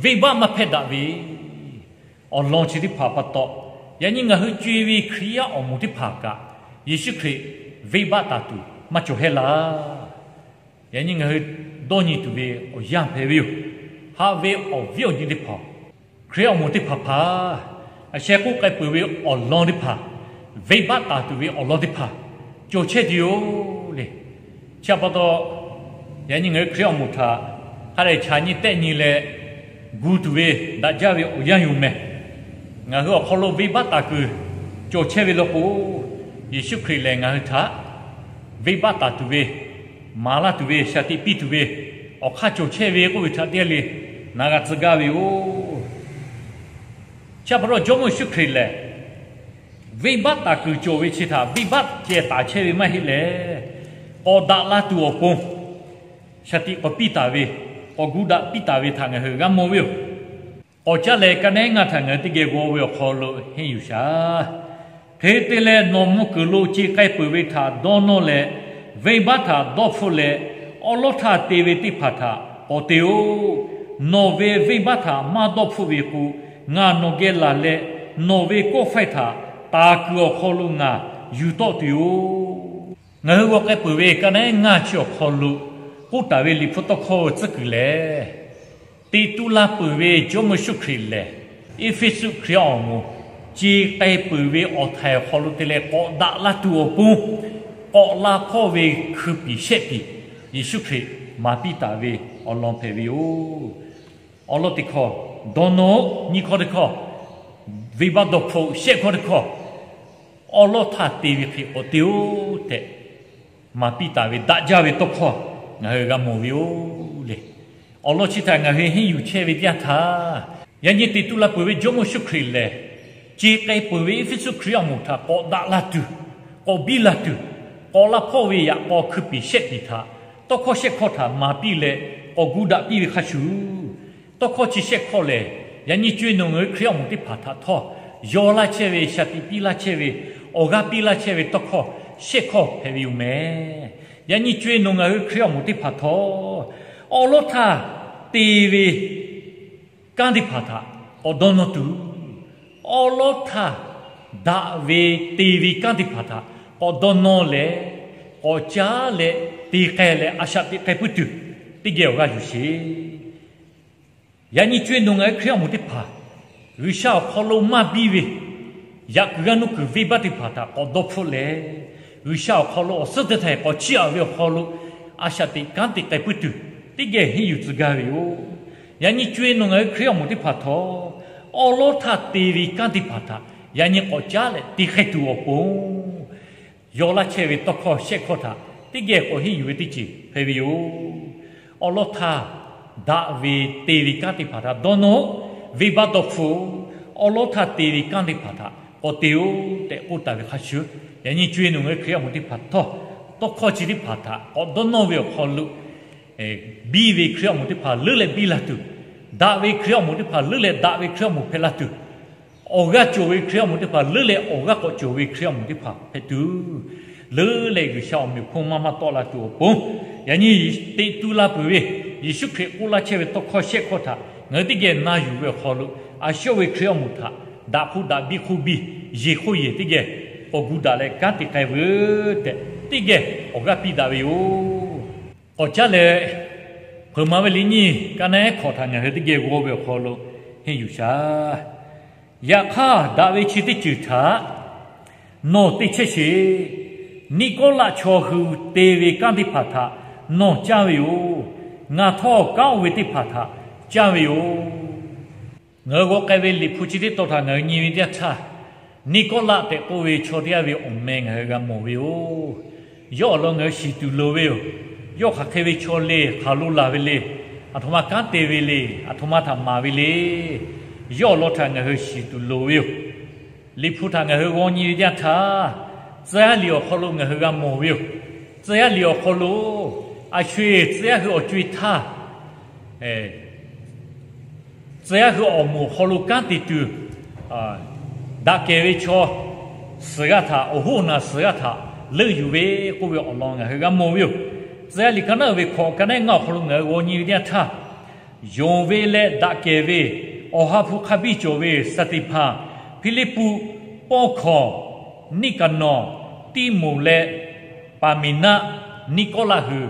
venˇbaˆ maˇ hpehˇ daꞈ ve awˬ lawn chi teˇ hpaˍ pa taw, yaꞈ nyi ngaˬ hui co e ve Hkriꞈ yaˇ awˬ moˍ teˇ hpaˍ kaꞈ, Yeˍsuˆ Hkriꞈ venˇbaˆ taˍ tuˬ maˇ cawˬ hehˉ laˇ. Yaꞈ nyi ngaˬ hui dawˇ nyi tuˬ ve awˬ yanˇ hpehꞈ ve yoˬ. Haꞈ ve awˬ viˉ awˬ nyi teˇ hpaˍ, Hkriꞈ awˬ moˍ teˇ hpaˍ hpaˍ, a sheh k'oˆ k'ai peuˬ ve awˬ lawn teˇ hpaˍ, venˇbaˆ taˍ tuˬ ve awˬ lawn teˇ hpaˍ cawˬ chehˇ tuˬ yoˬ le. Chi pa taw, yaꞈ nyi ngaˬ hui Hkriꞈ awˬ moˍ htaꞈ hk'a dehꞈ chaꞈ nyi tehˆ nyi leh gu tuˬ ve daꞈ jaˇ ve awˬ yanˇ yoˬ meh. Ngaˬ hui awˬ hk'aw lo venˇbaˆ taˍ kuiˬ cawˬ chehˇ ve law k'o, Yeˍsuˆ Hkriꞈ lehˬ ngaˬ hui htaꞈ venˇbaˆ taˍ tuˬ ve, maˍ laˇ tuˬ ve, shaˍ tiꞈ piˇ tuˬ ve awˬ hk'aˇ cawˬ chehˇ ve k'oˆ ve htaꞈ teˇ g'aˇ le na g'a tcuh gaˇ ve yoˬ. Chi pa taw Jawˇmawˇ Yeˍsuˆ Hkriꞈ lehˬ, venˇbaˆ taˍ kuiˬ cawˬ ve chi htaꞈ venˇbaˆ ceh taˍ chehˇ ve maˇ heˆ leh, k'awꞈ daꞈ la tuˬ awˬ pon shaˍ tiꞈ k'awꞈ piˇ taˍ ve, k'awꞈ gu daꞈ piˇ taˍ ve htaꞈ ngaˬ hui g'a mawˬ ve yoˬ. K'awꞈ caˉ leh ka naˉ ngaˇ htaꞈ ngaˬ hui teˇ geh g'aw ve awˬ hk'aw lo henˇ yuˬ shaˍ. Hk'e te leh, nawˬ mvuh kuiˬ lo ce k'ai peuˬ ve htaꞈ dawˇ nawˇ leh, venˇbaˆ htaꞈ dawˇ hpfuhˆ leh, awˉ lawˉ htaˇ te ve teˇ hpaˍ htaꞈ k'awꞈ te-oˆ. Nawˬ ve venˇbaˆ htaꞈ maˇ dawˇ hpfuhˆ ve k'o, ngaˬ nawˬ geh laˬ leh, nawˬ ve kawˆ faiˇ htaꞈ taˍ kuiˬ awˬ hk'aw lo ngaˬ yuˬ tawˆ tuˬ yoˬ. Ngaˬ hui g'aw k'ai peuˬ ve ka naˉ ngaˇ chi awˬ hk'aw lo k'oˆ taˍ ve Liꞈ hpu tawˇ hkawˇ tcuhˉ kuiˬ lehˬ, teꞈ tu la peuˬ ve Jawˇmawˇ Yeˍsuˆ Hkriꞈ lehˬ, Eˇfeˇsuꞈ Hkriꞈ awˬ moˍ ce k'ai peuˬ ve awˬ htaiˍ awˬ hk'aw lo te leh k'awꞈ daꞈ la tuˬ awˬ pon, k'awꞈ la hpawˇ ve hkui piˍ shehˆ piˍ Yeˍsuˆ Hkriꞈ maˍ piˇ taˍ ve awˬ lawn hpehꞈ ve yoˬ. Awˉ lawˉ teˇ hkawˇ, dawˇ nawˇ-oˆ. Nyiˇ hkawˇ teˇ hkawˇ, venˇbaˆ dawˇ hpfuhˆ-oˆ. Shehˆ hkawˇ teˇ hkawˇ, awˉ lawˉ htaˇ te ve hk'e k'awꞈ te-oˆ tehꞈ maˍ piˇ taˍ ve daꞈ jaˇ ve tawˇ hkawˇ ngaˬ hui g'a mawˬ ve yoˬ le. Awˬ lawn chi htaꞈ ngaˬ hui henˇ yuˬ chehˇ ve teˇ yanˇ htaˇ, yaꞈ nyi teꞈ tu la peuˬ ve Jawˇmawˇ Yeˍsuˆ Hkriꞈ lehˬ, ce k'ai peuˬ ve Eˇfeˇsuꞈ Hkriꞈ awˬ moˍ htaꞈ k'awꞈ daꞈ la tuˬ, k'awꞈ biˇ la tuˬ, k'awꞈ la hpawˇ ve yaꞈ k'aw hkui piˍ shehˆ piˍ htaꞈ tawˇ hkawˇ shehˆ hkawˇ htaꞈ maˍ piˇ leh k'awꞈ gu daꞈ piˇ ve hk'a shuˍ, tawˇ hkawˇ chi shehˆ hkawˇ lehˬ, yaꞈ nyi co e nawˬ ngaˬ hui Hkriꞈ awˬ moˍ teˇ hpaˍ htaꞈ htawˇ yaw laˇ chehˇ ve, shaˍ tiꞈ piˇ laˇ chehˇ ve, awˬ g'aˇ piˇ laˇ chehˇ ve tawˇ hkawˇ shehˆ hkawˇ hpehꞈ ve yoˬ meh. Yaꞈ nyi co e nawˬ ngaˬ hui Hkriꞈ awˬ moˍ teˇ hpaˍ htawˇ, awˉ lawˉ htaˇ te ve kanˉ teˇ hpaˍ htaꞈ k'awꞈ dawˇ nawˇ tuˬ, awˉ lawˉ htaˇ daꞈ ve te ve kanˉ teˇ hpaˍ htaꞈ k'awꞈ dawˇ nawˇ leh, k'awꞈ caˉ leh te k'ai leh a shaꞈ teꞈ k'ai puiˉ tuˬ, teˇ geh awˬ g'aˇ yuˬ sheˍ. Yaꞈ nyi co e nawˬ ngaˬ hui Hkriꞈ awˬ moˍ teˇ hpaˍ, G'uiˬsha awˬ hk'aw lo maˇ biˇ ve yaꞈ kuiˬ g'aˇ nuˇ kuiˬ venˇbaˆ teˇ hpaˍ htaꞈ k'awꞈ dawˇ hpfuhˆ leh, G'uiˬsha awˬ hk'aw lo awˬ suhˉ teˇ htaˇ k'awꞈ chiˇ aꞈ ve awˬ hk'aw lo a shaꞈ teꞈ kanˉ te k'ai puiˉ tuˬ, teˇ geh henˇ yuˬ tcuh gaˇ ve yoˬ. Yaꞈ nyi co e nawˬ ngaˬ hui Hkriꞈ awˬ moˍ teˇ hpaˍ htawˇ, awˉ lawˉ htaˇ te ve kanˉ teˇ hpaˍ htaꞈ Yaꞈ nyi k'awꞈ caˉ leh te hk'e tuˬ awˬ pon, yaw laˇ chehˇ ve tawˇ hkawˇ shehˆ hkawˇ htaꞈ teˇ geh k'awꞈ henˇ yuˬ ve teˇ ceuˬ hpehꞈ ve yoˬ. Awˬ lawn htaˇ daꞈ ve te ve kanˉ teˇ hpaˍ htaꞈ dawˇ nawˇ-oˆ. Venˇbaˆ dawˇ hpfuhˆ-oˬ. Awˬ lawn htaˇ te ve kanˉ teˇ hpaˍ htaꞈ k'awꞈ te-oˆ tehꞈ k'oˆ taˍ ve hk'a shuˍ, yaꞈ nyi co-e nawˬ ngaˬ hui Hkriꞈ yaˇ awˬ moˍ teˇ hpaˍ htawˇ, tawˇ hkawˇ chi teˇ hpaˍ htaꞈ k'awꞈ dawˇ nawˇ ve awˬ hk'aw lo, biˇ ve Hkriꞈ yaˇ awˬ moˍ teˇ hpaˍ leuˉ leh biˇ la tuˬ, daꞈ ve Hkriꞈ yaˇ awˬ moˍ teˇ hpaˍ leuˉ leh daꞈ ve Hkriꞈ yaˇ awˬ moˍ hpehꞈ la tuˬ, awˬ g'aˇ cawˬ ve Hkriꞈ yaˇ awˬ moˍ teˇ hpaˍ leuˉ leh awˬ g'aˇ k'awꞈ cawˬ ve Hkriꞈ yaˇ awˬ moˍ teˇ hpaˍ hpehꞈ tuˬ, leuˉ leh G'uiˬsha awˬ meꞈ awˬ hponˇ maˇ maˇ tawˆ la tuˬ awˬ pon, yaꞈ nyi teꞈ tu la peuˬ ve Yeˍsuˆ Hkriꞈ k'oˆ laˇ chehˇ ve tawˇ hkawˇ shehˆ hkawˇ htaꞈ ngaˬ hui teˇ geh na yuˬ ve awˬ hk'aw lo, a shu yawˇ ve Hkriꞈ yaˇ awˬ moˍ htaꞈ daꞈ hk'oˆ daꞈ biˇ hk'oˆ biˇ, yeˬ hk'oˆ yeˬ teˇ geh k'awꞈ gu daꞈ leh kanˉ te k'ai veuˬ tehꞈ, teˇ geh awˬ g'aˇ piˇ daꞈ ve yoˬ. K'awꞈ caˉ leh, hpeuꞈ maˍ ve liꞈ nyiˇ ka naˉ ehˉ hkawꞈ htaꞈ ngaˬ hui teˇ geh g'aw ve awˬ hk'aw lo henˇ yuˬ shaˍ. Yaꞈ hk'aˇ, daꞈ ve chi teˇ ceuˬ htaꞈ nawˬ te chehˇ sheˍ. Niˆkawˇlaˆ chaw hui te ve kanˉ teˇ hpaˍ htaꞈ nawˬ caˇ ve yoˬ. Ngaˬ htawˇ kanˉ oˇ ve teˇ hpaˍ htaꞈ caˇ ve yoˬ. Ngaˬ hui g'aw k'ai ve Liꞈ hpu chi teˇ tawn htaꞈ ngaˬ hui nyi ve teˇ yanˇ htaˇ, Niˆkawˇlaˆ tehꞈ k'oˆ ve chaw teˇ g'aˇ ve awˬ meh ngaˬ hui g'a mawˬ ve yoˬ. Yawˇ awˬ lawn ngaˬ hui shiˍ tuˬ loˍ ve yoˬ. Yawˇ hk'aˬ hk'e ve chaw le, hk'aˬ lo laˬ ve le, aˬ htoꞈ ma kanˉ te ve le, aˬ htoꞈ ma htaꞈ maˍ ve le, yawˇ awˬ lawn htaꞈ ngaˬ hui shiˍ tuˬ loˍ ve yoˬ. Liꞈ hpu htaꞈ ngaˬ hui g'aw nyi ve teˇ yanˇ htaˇ, tcuh yaˇ liꞈ awˬ hk'aw lo ngaˬ hui g'a mawˬ ve yoˬ. Tcuh yaˇ liꞈ awˬ hk'aw lo, a sho-eˬ tcuh yaˇ hui awˬ co-e htaˇ, tcuh yaˇ hui awˬ moˍ awˬ hk'aw lo kanˉ te tuˬ, daꞈ kehˬ ve chaw suhˍ g'aˇ htaꞈ, awˬ hoˉ awˬ naˬ suhˍ g'aˇ htaꞈ leuˆ yuˬ ve k'oˆ ve awˬ lawn ngaˬ hui g'a mawˬ ve yoˬ. Tcuh yaˇ liꞈ ka naˉ uiˍ ve hkawꞈ ka naˉ ngaˇ awˬ hk'aw lo ngaˬ hui g'aw nyi ve teˇ yanˇ htaˇ, yonˍ ve leh daꞈ kehˬ ve, Awˬ ha hpu hk'a biˇ cawˬ ve Saˍteˍhpanˍ, Hpiˇliˇpuˆ, Pawˇhkawˍ, Niˇkaˍnawˍ, Tiˇmoˍ leh Paˍmeˍnaˆ, Niˆkawˇlaˆ hui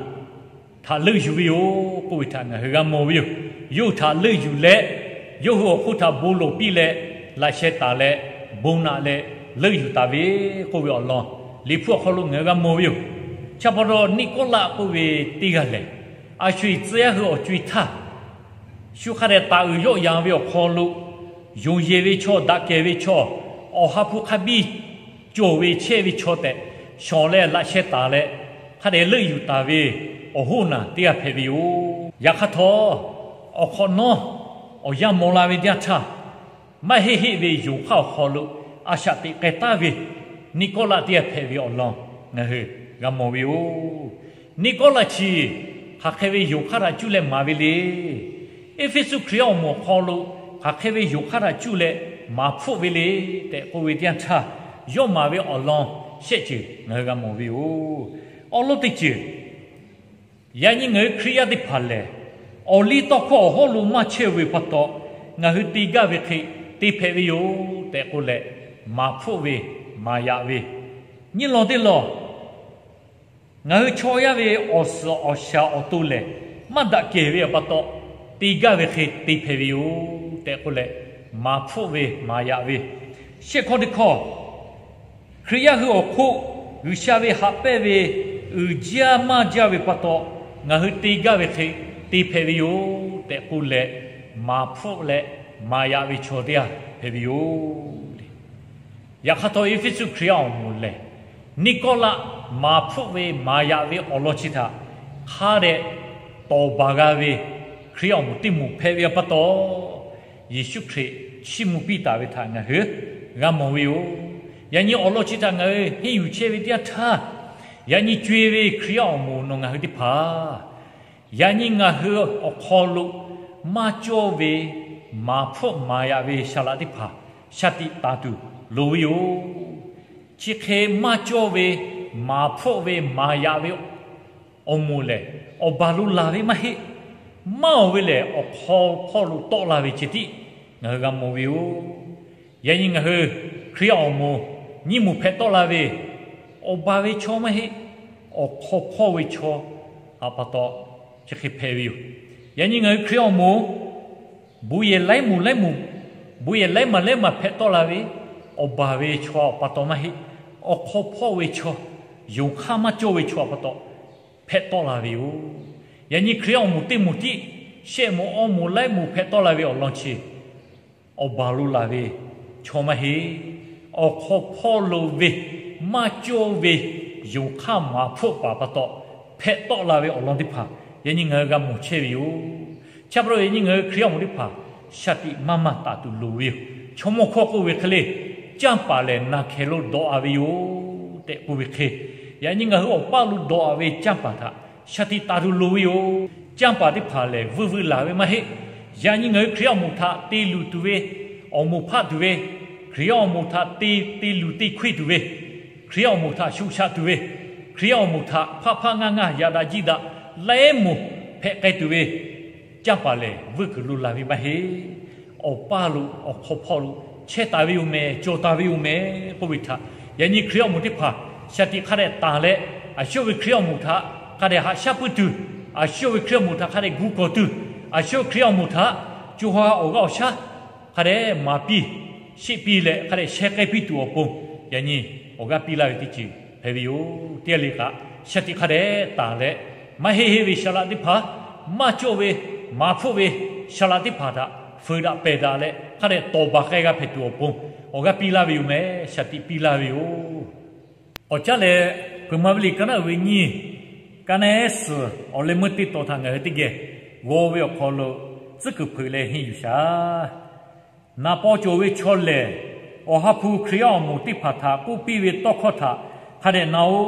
htaꞈ leuˆ yuˬ ve yoˬ k'oˆ ve htaꞈ ngaˬ hui g'a mawˬ ve yoˬ. Yawˇ hui htaꞈ leuˆ yuˬ leh, yawˇ hui awˬ hk'oˆ htaꞈ bon lawˬ piˇ leh, laꞈ sheh taˍ leh, bon naꞈ leh leuˆ yuˬ taˍ ve k'oˆ ve awˬ lawn, Liꞈ hpu awˬ hk'aw lo ngaˬ hui g'a mawˬ ve yoˬ. Chi pa taw Niˆkawˇlaˆ k'oˆ ve teˇ g'aˇ lehˬ, a sho-eˬ tcuh yaˇ hui awˬ co-e htaˇ, shu hk'a dehꞈ taˍ uiˍ yawˆ yan ve awˬ hk'aw lo, yonˍ yeˬ ve chaw, daꞈ kehˬ ve chaw, Awˬ ha hpu hk'a biˇ cawˬ ve chehˇ ve chaw tehꞈ shawˍ leh laꞈ sheh taˍ leh, hk'a dehꞈ leuˆ yuˬ taˍ ve awˬ hoˉ naˬ teˇ g'aˇ hpehꞈ ve yoˬ. Yaꞈ hk'aˇ htawˇ, awˬ hk'awꞈ nawˉ awˬ yanˇ maw la ve teˇ yanˇ htaˇ, maˇ heˆ heˆ ve yonˍ hk'aˇ awˬ hk'aw lo a shaꞈ teꞈ k'ai taˍ ve Niˆkawˇlaˆ teˇ g'aˇ hpehꞈ ve awˬ lawn ngaˬ hui g'a mawˬ ve yoˬ. Niˆkawˇlaˆ chi hk'aˬ hk'e ve yonˍ hk'aˇ htaꞈ cuˇ leh maˍ ve le. Eˇfeˇsuꞈ Hkriꞈ yaˇ awˬ moˍ awˬ hk'aw lo hk'aˬ hk'e ve yonˍ hk'aˇ htaꞈ cuˇ leh maˍ hpfuhˆ ve le tehꞈ k'oˆ ve teˇ yanˇ htaˇ, yawˇ maˍ ve awˬ lawn shehˆ ceuˬ ngaˬ hui g'a mawˬ ve yoˬ. Awˬ lawn teˇ ceuˬ, yaꞈ nyi ngaˬ hui Hkriꞈ yaˇ teˇ hpaˍ lehˬ, awˬliˇ tawˇ hkawˇ awˬ hawˉ lo maˇ chehˇ ve pa taw, ngaˬ hui te gaˇ ve hk'e te hpehꞈ ve yoˬ tehꞈ k'oˆ leh, maˍ hpfuhˆ ve, maˍ yaꞈ ve, nyiˇ lawn teˇ lawn ngaˬ hui chaw yaˇ ve awˬ suhˍ awˬ shaˍ awˬ to lehˬ, maˇ daꞈ kehˬ ve pa taw, te gaˇ ve hk'e te hpehꞈ ve yoˬ tehꞈ k'oˆ leh, maˍ hpfuhˆ ve, maˍ yaꞈ ve, shehˆ hkawˇ teˇ hkawˇ, Hkriꞈ yaˇ hui awˬ hk'oˆ G'uiˬsha ve haꞈ pehnˇ ve uiˍ jaˇ maˇ jaˇ ve pa taw, ngaˬ hui te gaˇ ve hk'e te hpehꞈ ve yoˬ tehꞈ k'oˆ leh, maˍ hpfuhˆ leh maˍ yaꞈ ve chaw teˇ g'aˇ hpehꞈ ve yoˬ. Yaꞈ hk'aˇ htawˇ, Eˇfeˇsuꞈ Hkriꞈ yaˇ awˬ moˍ lehˬ, Niˆkawˇlaˆ maˍ hpfuhˆ ve maˍ yaꞈ ve awˬ lawn chi htaꞈ hk'a dehꞈ tawˍ baˬ g'a ve Hkriꞈ yaˇ awˬ moˍ teˇ moˍ hpehꞈ ve pa taw, Yeˍsuˆ Hkriꞈ chiˇ mvuh piˇ taˍ ve htaꞈ ngaˬ hui g'a mawˬ ve yoˬ. Yaꞈ nyi awˬ lawn chi htaꞈ ngaˬ hui henˇ yuˬ chehˇ ve teˇ yanˇ htaˇ, yaꞈ nyi co-e ve Hkriꞈ yaˇ awˬ moˍ nawˬ ngaˬ hui teˇ hpaˍ, yaꞈ nyi ngaˬ hui awˬ hk'aw lo maˇ cawˇ ve maˍ hpfuhˆ maˍ yaꞈ ve saˍ laꞈ teˇ hpaˍ shaˍ tiꞈ taˍ tuˬ loˍ ve yoˬ. Chi hk'e maˇ cawˇ ve maˍ hpfuhˆ ve maˍ yaꞈ ve awˬ moˍ lehˬ, awˬ baˬ lo laˬ ve maˇ heˆ. Maˇ oˬ ve lehˬ, awˬ hk'aw hpawˇ lo tawˆ la ve ceh tiˉ ngaˬ hui g'a mawˬ ve yoˬ. Yaꞈ nyi ngaˬ hui Hkriꞈ yaˇ awˬ moˍ nyiˇ moˍ hpehꞈ tawˆ la ve, awˬ baˬ ve chaw maˇ heˆ, awˬ hk'aw hpawˇ ve chaw pa taw chi hk'e hpehꞈ ve yoˬ. Yaꞈ nyi ngaˬ hui Hkriꞈ yaˇ awˬ moˍ bon yehˬ laiˉ moˍ laiˉ moˍ, bon yehˬ laiˉ maˬ laiˉ maˬ hpehꞈ tawˆ la ve, awˬ baˬ ve chaw pa taw maˇ heˆ, awˬ hk'aw hpawˇ ve chaw, yonˍ hk'aˇ maˇ cawˇ ve chaw pa taw hpehꞈ tawˆ la ve yoˬ. Yaꞈ nyi Hkriꞈ yaˇ awˬ moˍ teˇ moˍ tiˉ shehˆ moˍ awˇ moˍ laiˉ moˍ hpehꞈ tawˆ la ve awˬ lawn chi, awˬ baˬ lo laˬ ve chaw maˇ heˆ. awˬ hk'aw hpawˇ lo ve maˇ cawˇ ve yonˍ hk'aˇ maˍ hpfuhˆ paˍ pa taw hpehꞈ tawˆ la ve awˬ lawn teˇ hpaˍ yaꞈ nyi ngaˬ hui g'a mawˬ chehˇ ve yoˬ. Chi pa taw yaꞈ nyi ngaˬ hui Hkriꞈ yaˇ awˬ moˍ teˇ hpaˍ shaˍ tiꞈ maˇ maˇ taˍ tuˬ loˍ ve yoˬ. Chaw mawˇ hkawˇ k'oˆ ve hk'e le, canˇ paˍ lehˬ naˬ hkehˍ lo dawꞈ-a ve yoˬ tehꞈ k'oˆ ve hk'e, yaꞈ nyi ngaˬ hui awˬ paˇ lo dawꞈ-a ve canˇ paˍ htaꞈ shaˍ tiꞈ taˍ tuˬ loˍ ve yoˬ. Canˇ paˍ teˇ hpaˍ lehˬ vuiˇ vuiˇ laˬ ve maˇ heˆ. Yaꞈ nyi ngaˬ hui Hkriꞈ yaˇ awˬ moˍ htaꞈ te luˬ tuˬ ve, awˬ moˍ hpaˆ tuˬ ve, Hkriꞈ yaˇ awˬ moˍ htaꞈ te te luˬ te hkoˇ tuˬ ve, Hkriꞈ yaˇ awˬ moˍ htaꞈ shuˍ shaꞈ tuˬ ve, Hkriꞈ yaˇ awˬ moˍ htaꞈ hpaˆ hpaˆ ngaˇ ngaˇ yaꞈ daꞈ jiˇ daꞈ laiˉ moˍ hpehꞈ k'ai tuˬ ve canˇ paˍ lehˬ vuiˇ kuiˬ lo laˬ ve maˇ heˆ. Awˬ paˇ lo awˬ hk'aw hpawˇ lo chehˇ taˍ ve yoˬ mehˍ, cawˬ taˍ ve yoˬ mehˍ k'oˆ ve htaꞈ yaꞈ nyi Hkriꞈ yaˇ awˬ moˍ teˇ hpaˍ shaˍ tiꞈ hk'a dehꞈ taˍ leh, a shu ve Hkriꞈ yaˇ awˬ moˍ htaꞈ hk'a dehꞈ haꞈ shaˉ puiˉ tuˬ, a shu ve Hkriꞈ yaˇ awˬ moˍ htaꞈ hk'a dehꞈ gu kawˬ tuˬ, a shu Hkriꞈ yaˇ awˬ moˍ htaꞈ co ha awˬ g'aˇ awˬ shaˉ hk'a dehꞈ maˍ piˇ sheˆ piˇ leh hk'a dehꞈ sheh k'ai piˇ tuˬ awˬ pon, yaꞈ nyi awˬ g'aˇ piˇ laˇ ve teˇ ceuˬ hpehꞈ ve yoˬ. Teˇ g'aˇ le kaꞈ shaˍ tiꞈ hk'a dehꞈ taˍ leh, maˇ heˆ heˆ ve shaˍ laꞈ teˇ hpaˍ, maˇ cawˇ ve maˍ hpfuhˆ ve shaˍ laꞈ teˇ hpaˍ htaꞈ fuiˍ daꞈ pehˬ daꞈ leh hk'a dehꞈ tawˍ baˬ k'ai g'a hpehꞈ tuˬ awˬ pon, awˬ g'aˇ piˇ laˇ ve yoˬ mehˍ, shaˍ tiꞈ piˇ laˇ ve yoˬ. K'awꞈ caˉ leh, Hpeuꞈ maˍ ve liꞈ ka naˉ uiˍ ve nyiˇ, ka naˉ ehˉ suhˍ awˬ leh meuˇ teˇ tawn htaꞈ ngaˬ hui teˇ geh g'aw ve awˬ hk'aw lo tcuhˉ kuiˬ hpeuꞈ leh henˇ yuˬ shaˍ. Naˍ paw cawˬ ve chaw lehˬ, Awˬ ha hpu Hkriꞈ yaˇ awˬ moˍ teˇ hpaˍ htaꞈ k'oˆ piˇ ve tawˇ hkawˇ htaꞈ hk'a dehꞈ na-oˬ.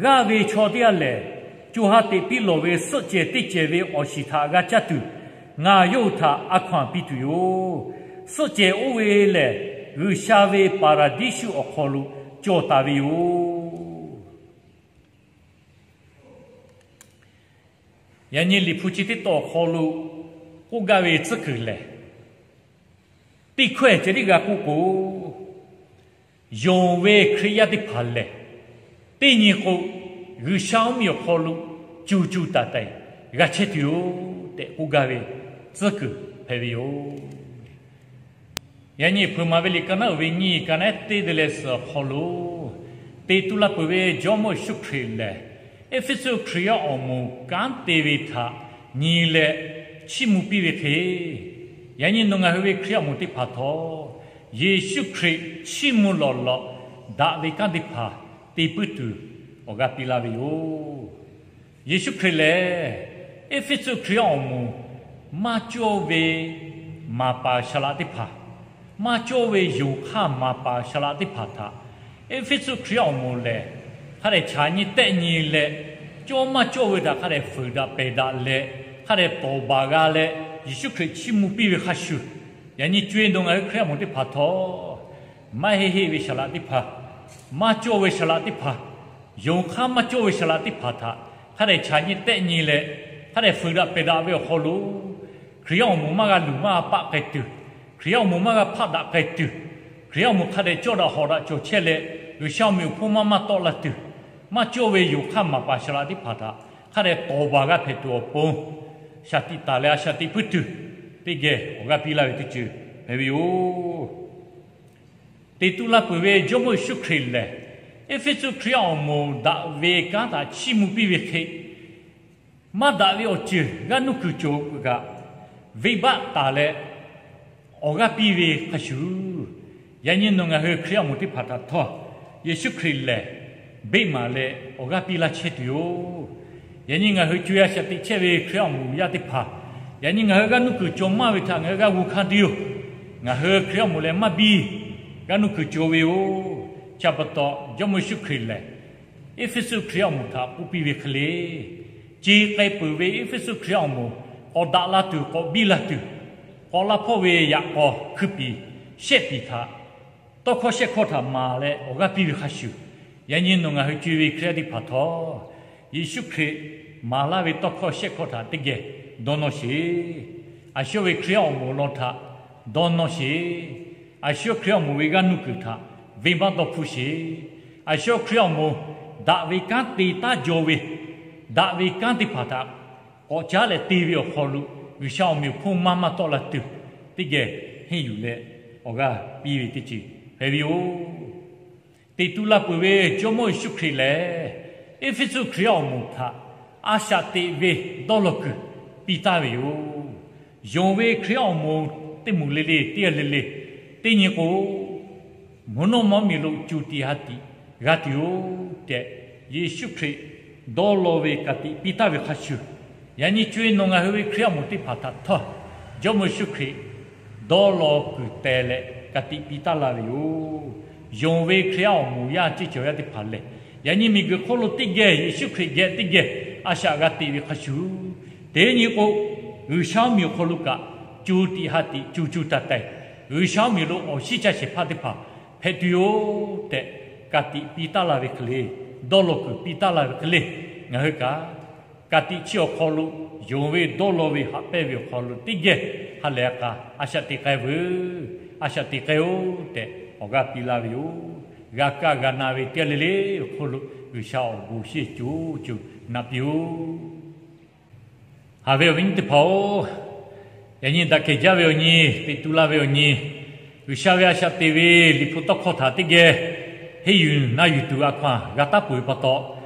G'aˇ ve chaw teˇ g'aˇ lehˬ, co ha teꞈ piˇ lawˬ ve suhˆ cehˬ teˇ cehˬ ve awˬ shiˍ htaꞈ g'a caˇ tuˬ, ngaˬ yawˇ hui htaꞈ a hkaw-anˬ piˇ tuˬ yoˬ. Suhˆ cehˬ oˇ ve lehˬ, G'uiˬsha ve paˍraˍdiˇsuˆ awˬ hk'aw lo cawˬ taˍ ve yoˬ. Yaꞈ nyi Liꞈ hpu chi teˇ tawn awˬ hk'aw lo k'oˆ gaˇ ve tcuhˉ kuiˬ lehˬ, teˇ hkawehˇ ceh tiˉ g'a k'oˆ k'o, yonˍ ve Hkriꞈ yaˇ teˇ hpaˍ lehˬ, teˇ nyi k'o, G'uiˬsha mvuhˇmiˬ awˬ hk'aw lo cuˬ cuˬ taiˍ taiˍ g'a chehˇ tuˬ yoˬ tehꞈ k'oˆ gaˇ ve tcuhˉ kuiˬ hpehꞈ ve yoˬ. Yaꞈ nyi Hpeuꞈ maˍ ve liꞈ ka naˉ uiˍ ve nyiˇ, ka naˉ ehˉ teˇ te leh suhˍ awˬ hk'aw lo, te tuˬ la peuˬ ve Jawˇmawˇ Yeˍsuˆ Hkriꞈ lehˬ, Eˇfeˇsuꞈ Hkriꞈ yaˇ awˬ moˍ kanˉ te ve htaꞈ nyi leh chiˇ mvuh piˇ ve hk'e, yaꞈ nyi nawˬ ngaˬ hui ve Hkriꞈ yaˇ awˬ moˍ teˇ hpaˍ htawˇ, Yeˍsuˆ Hkriꞈ chiˇ mvuh lawˬ lawꞈ daꞈ ve kanˉ teˇ hpaˍ te puiˉ tuˬ awˬ g'aˇ piˇ laˇ ve yoˬ. Yeˍsuˆ Hkriꞈ lehˬ, Eˇfeˇsuꞈ Hkriꞈ yaˇ awˬ moˍ maˇ cawˇ ve maˍ paˍ shaˍ laꞈ teˇ hpaˍ, maˇ cawˇ ve yonˍ hk'aˇ maˍ paˍ shaˍ laꞈ teˇ hpaˍ htaꞈ Eˇfeˇsuꞈ Hkriꞈ yaˇ awˬ moˍ lehˬ, hk'a dehꞈ chaꞈ nyi tehˆ nyi leh, cawˇ maˇ cawˇ ve htaꞈ hk'a dehꞈ fuiˍ daꞈ pehˬ daꞈ leh, hk'a dehꞈ tawˍ baˬ g'a leh, Yeˍsuˆ Hkriꞈ chiˇ mvuh piˇ ve hk'a shuˍ, yaꞈ nyi co-e nawˬ ngaˬ hui Hkriꞈ yaˇ awˬ moˍ teˇ hpaˍ htawˇ, maˇ heˆ heˆ ve shaˍ laꞈ teˇ hpaˍ, maˇ cawˇ ve shaˍ laꞈ teˇ hpaˍ, yonˍ hk'aˇ maˇ cawˇ ve shaˍ laꞈ teˇ hpaˍ htaꞈ hk'a dehꞈ chaꞈ nyi tehˆ nyi leh, hk'a dehꞈ fuiˍ daꞈ pehˬ daꞈ ve awˬ hk'aw lo, Hkriꞈ yaˇ awˬ moˍ maˇ g'a luˬ maˇ g'a paˆ k'ai tuˬ, Hkriꞈ yaˇ awˬ moˍ maˇ g'a hpaˆ daꞈ k'ai tuˬ, Hkriꞈ yaˇ awˬ moˍ hk'a dehꞈ cawˇ daꞈ hawꞈ daꞈ cawˬ chehˇ leh, G'uiˬsha awˬ meꞈ awˬ hponˇ maˇ maˇ tawˆ la tuˬ, maˇ cawˇ ve yonˍ hk'aˇ maˍ paˍ shaˍ laꞈ teˇ hpaˍ htaꞈ hk'a dehꞈ tawˍ baˬ g'a hpehꞈ tuˬ awˬ pon, shaˍ tiꞈ taˍ leh a shaˍ tiꞈ puiˉ tuˬ, teˇ geh awˬ g'aˇ piˇ laˇ ve teˇ ceuˬ hpehꞈ ve yoˬ. Te tuˬ la peuˬ ve Jawˇmawˇ Yeˍsuˆ Hkriꞈ lehˬ, Eˇfeˇsuꞈ Hkriꞈ yaˇ awˬ moˍ daꞈ ve kanˉ htaꞈ chiˇ mvuh piˇ ve hk'e, maˇ daꞈ ve awˬ ceuˬ g'aˇ nuˇ kuiˬ cawˬ kaꞈ, venˇbaˆ taˍ leh awˬ g'aˇ piˇ ve hk'a shuˍ, yaꞈ nyi nawˬ ngaˬ hui Hkriꞈ yaˇ awˬ moˍ teˇ hpaˍ htaꞈ htawˇ, Yeˍsuˆ Hkriꞈ lehˬ beˆ maˍ leh awˬ g'aˇ piˇ laˇ chehˇ tuˬ yoˬ. Yaꞈ nyi ngaˬ hui co-e a shaꞈ teꞈ chehˇ ve Hkriꞈ yaˇ awˬ moˍ yaˇ teˇ hpaˍ, yaꞈ nyi ngaˬ hui g'aˇ nuˇ kuiˬ cawˬ maˇ ve htaꞈ ngaˬ hui g'aˇ g'aw hkanˇ tuˬ yoˬ. Ngaˬ hui Hkriꞈ yaˇ awˬ moˍ leh maˇ biˇ g'aˇ nuˇ kuiˬ cawˬ ve yoˬ. Chi pa taw Jawˇmawˇ Yeˍsuˆ Hkriꞈ lehˬ, Eˇfeˇsuꞈ Hkriꞈ yaˇ awˬ moˍ htaꞈ k'oˆ piˇ ve hk'e le, ce k'ai peuˬ ve Eˇfeˇsuꞈ Hkriꞈ yaˇ awˬ moˍ k'awꞈ daꞈ la tuˬ k'awꞈ biˇ la tuˬ, k'awꞈ la hpawˇ ve yaꞈ k'aw hkui piˍ shehˆ piˍ htaꞈ tawˇ hkawˇ shehˆ hkawˇ htaꞈ maˍ leh awˬ g'aˇ piˇ ve hk'a shuˍ, yaꞈ nyi nawˬ ngaˬ hui co-e ve Hkriꞈ yaˇ teˇ hpaˍ htawˇ, Yeˍsuˆ Hkriꞈ maˍ laˇ ve tawˇ hkawˇ shehˆ hkawˇ htaꞈ teˇ geh dawˇ nawˇ sheˍ. A shu ve Hkriꞈ yaˇ awˬ moˍ lawn htaꞈ dawˇ nawˇ sheˍ. A shu Hkriꞈ yaˇ awˬ moˍ ve g'aˇ nuˇ kuiˬ htaꞈ venˇbaˆ dawˇ hpfuhˇ sheˍ. A shu Hkriꞈ yaˇ awˬ moˍ daꞈ ve kanˉ te taˉ jaw ve, daꞈ ve kanˉ teˇ hpaˍ htaꞈ k'awꞈ caˉ leh te ve awˬ hk'aw lo, G'uiˬsha awˬ meꞈ awˬ hponˇ maˇ maˇ tawˆ la tuˬ, teˇ geh henˇ yuˬ leh awˬ g'aˇ piˇ ve teˇ ceuˬ hpehꞈ ve yoˬ. Teꞈ tu la peuˬ ve Jawˇmawˇ Yeˍsuˆ Hkriꞈ lehˬ, Eˇfeˇsuꞈ Hkriꞈ yaˇ awˬ moˍ htaꞈ a shaꞈ teꞈ ve dawˇ law kuiˬ piˇ taˍ ve yoˬ. Yonˍ ve Hkriꞈ yaˇ awˬ moˍ teˇ moˍ le le teˇ g'aˇ le le, teˇ nyi k'o, mvuhˇ naw ma miˬ lo co tiꞈ ha tiꞈ g'a tuˬ yoˬ tehꞈ, Yeˍsuˆ Hkriꞈ dawˇ law ve ka tiꞈ piˇ taˍ ve hk'a shuˍ, yaꞈ nyi co e nawˬ ngaˬ hui ve Hkriꞈ yaˇ awˬ moˍ teˇ hpaˍ htaꞈ htawˇ, Jawˇmawˇ Yeˍsuˆ Hkriꞈ dawˇ law kuiˬ teh leh ka tiꞈ piˇ taˍ laˇ ve yoˬ. Yonˍ ve Hkriꞈ yaˇ awˬ moˍ yaˇ ceˇ cawˬ yaˇ teˇ hpaˍ lehˬ, yaꞈ nyi miˬguiˬ hk'oˆ lo teˇ geh, Yeˍsuˆ Hkriꞈ geh teˇ geh a shaꞈ g'a teꞈ ve hk'a shuˍ, teˇ nyi k'o, G'uiˬsha mvuhˇ miˬ awˬ hk'aw lo kaꞈ co tiꞈ ha tiꞈ co co taiˍ taiˍ, G'uiˬsha mvuhˇ miˬ lo awˬ shiˉ caˇ shehˍ hpaˇ teˇ hpaˍ hpehꞈ tuˬ yoˬ tehꞈ, ka tiꞈ piˇ taˍ laˇ ve hk'e le, dawˇ law kuiˬ piˇ taˍ laˇ ve hk'e le, ngaˬ hui kaꞈ ka tiꞈ chi awˬ hk'aw lo, yonˍ ve dawˇ law ve haꞈ pehnˇ ve awˬ hk'aw lo teˇ geh ha lehˬ a k'a a shaꞈ teꞈ k'ai veuˬ, a shaꞈ teꞈ k'ai-oˬ tehꞈ awˬ g'aˇ piˇ laˇ ve yoˬ. G'a kaˇ g'a na ve teˇ g'aˇ le le awˬ hk'oˆ lo G'uiˬsha awˬ bon sheˍ co co naꞈ piˇ-oˆ. Haꞈ ve awˬ viˉ nyi teˇ hpaˍ-oˬ, yaꞈ nyi daꞈ kehˬ jaˇ ve awˬ nyi, teꞈ tu la ve awˬ nyi, G'uiˬsha ve a shaꞈ teꞈ ve Liꞈ hpu tawˇ hkawˇ htaꞈ teˇ geh henˇ yuˬ na yuˬ tuˬ a hkaw-anˬ g'a taˉ peuˬ ve pa taw,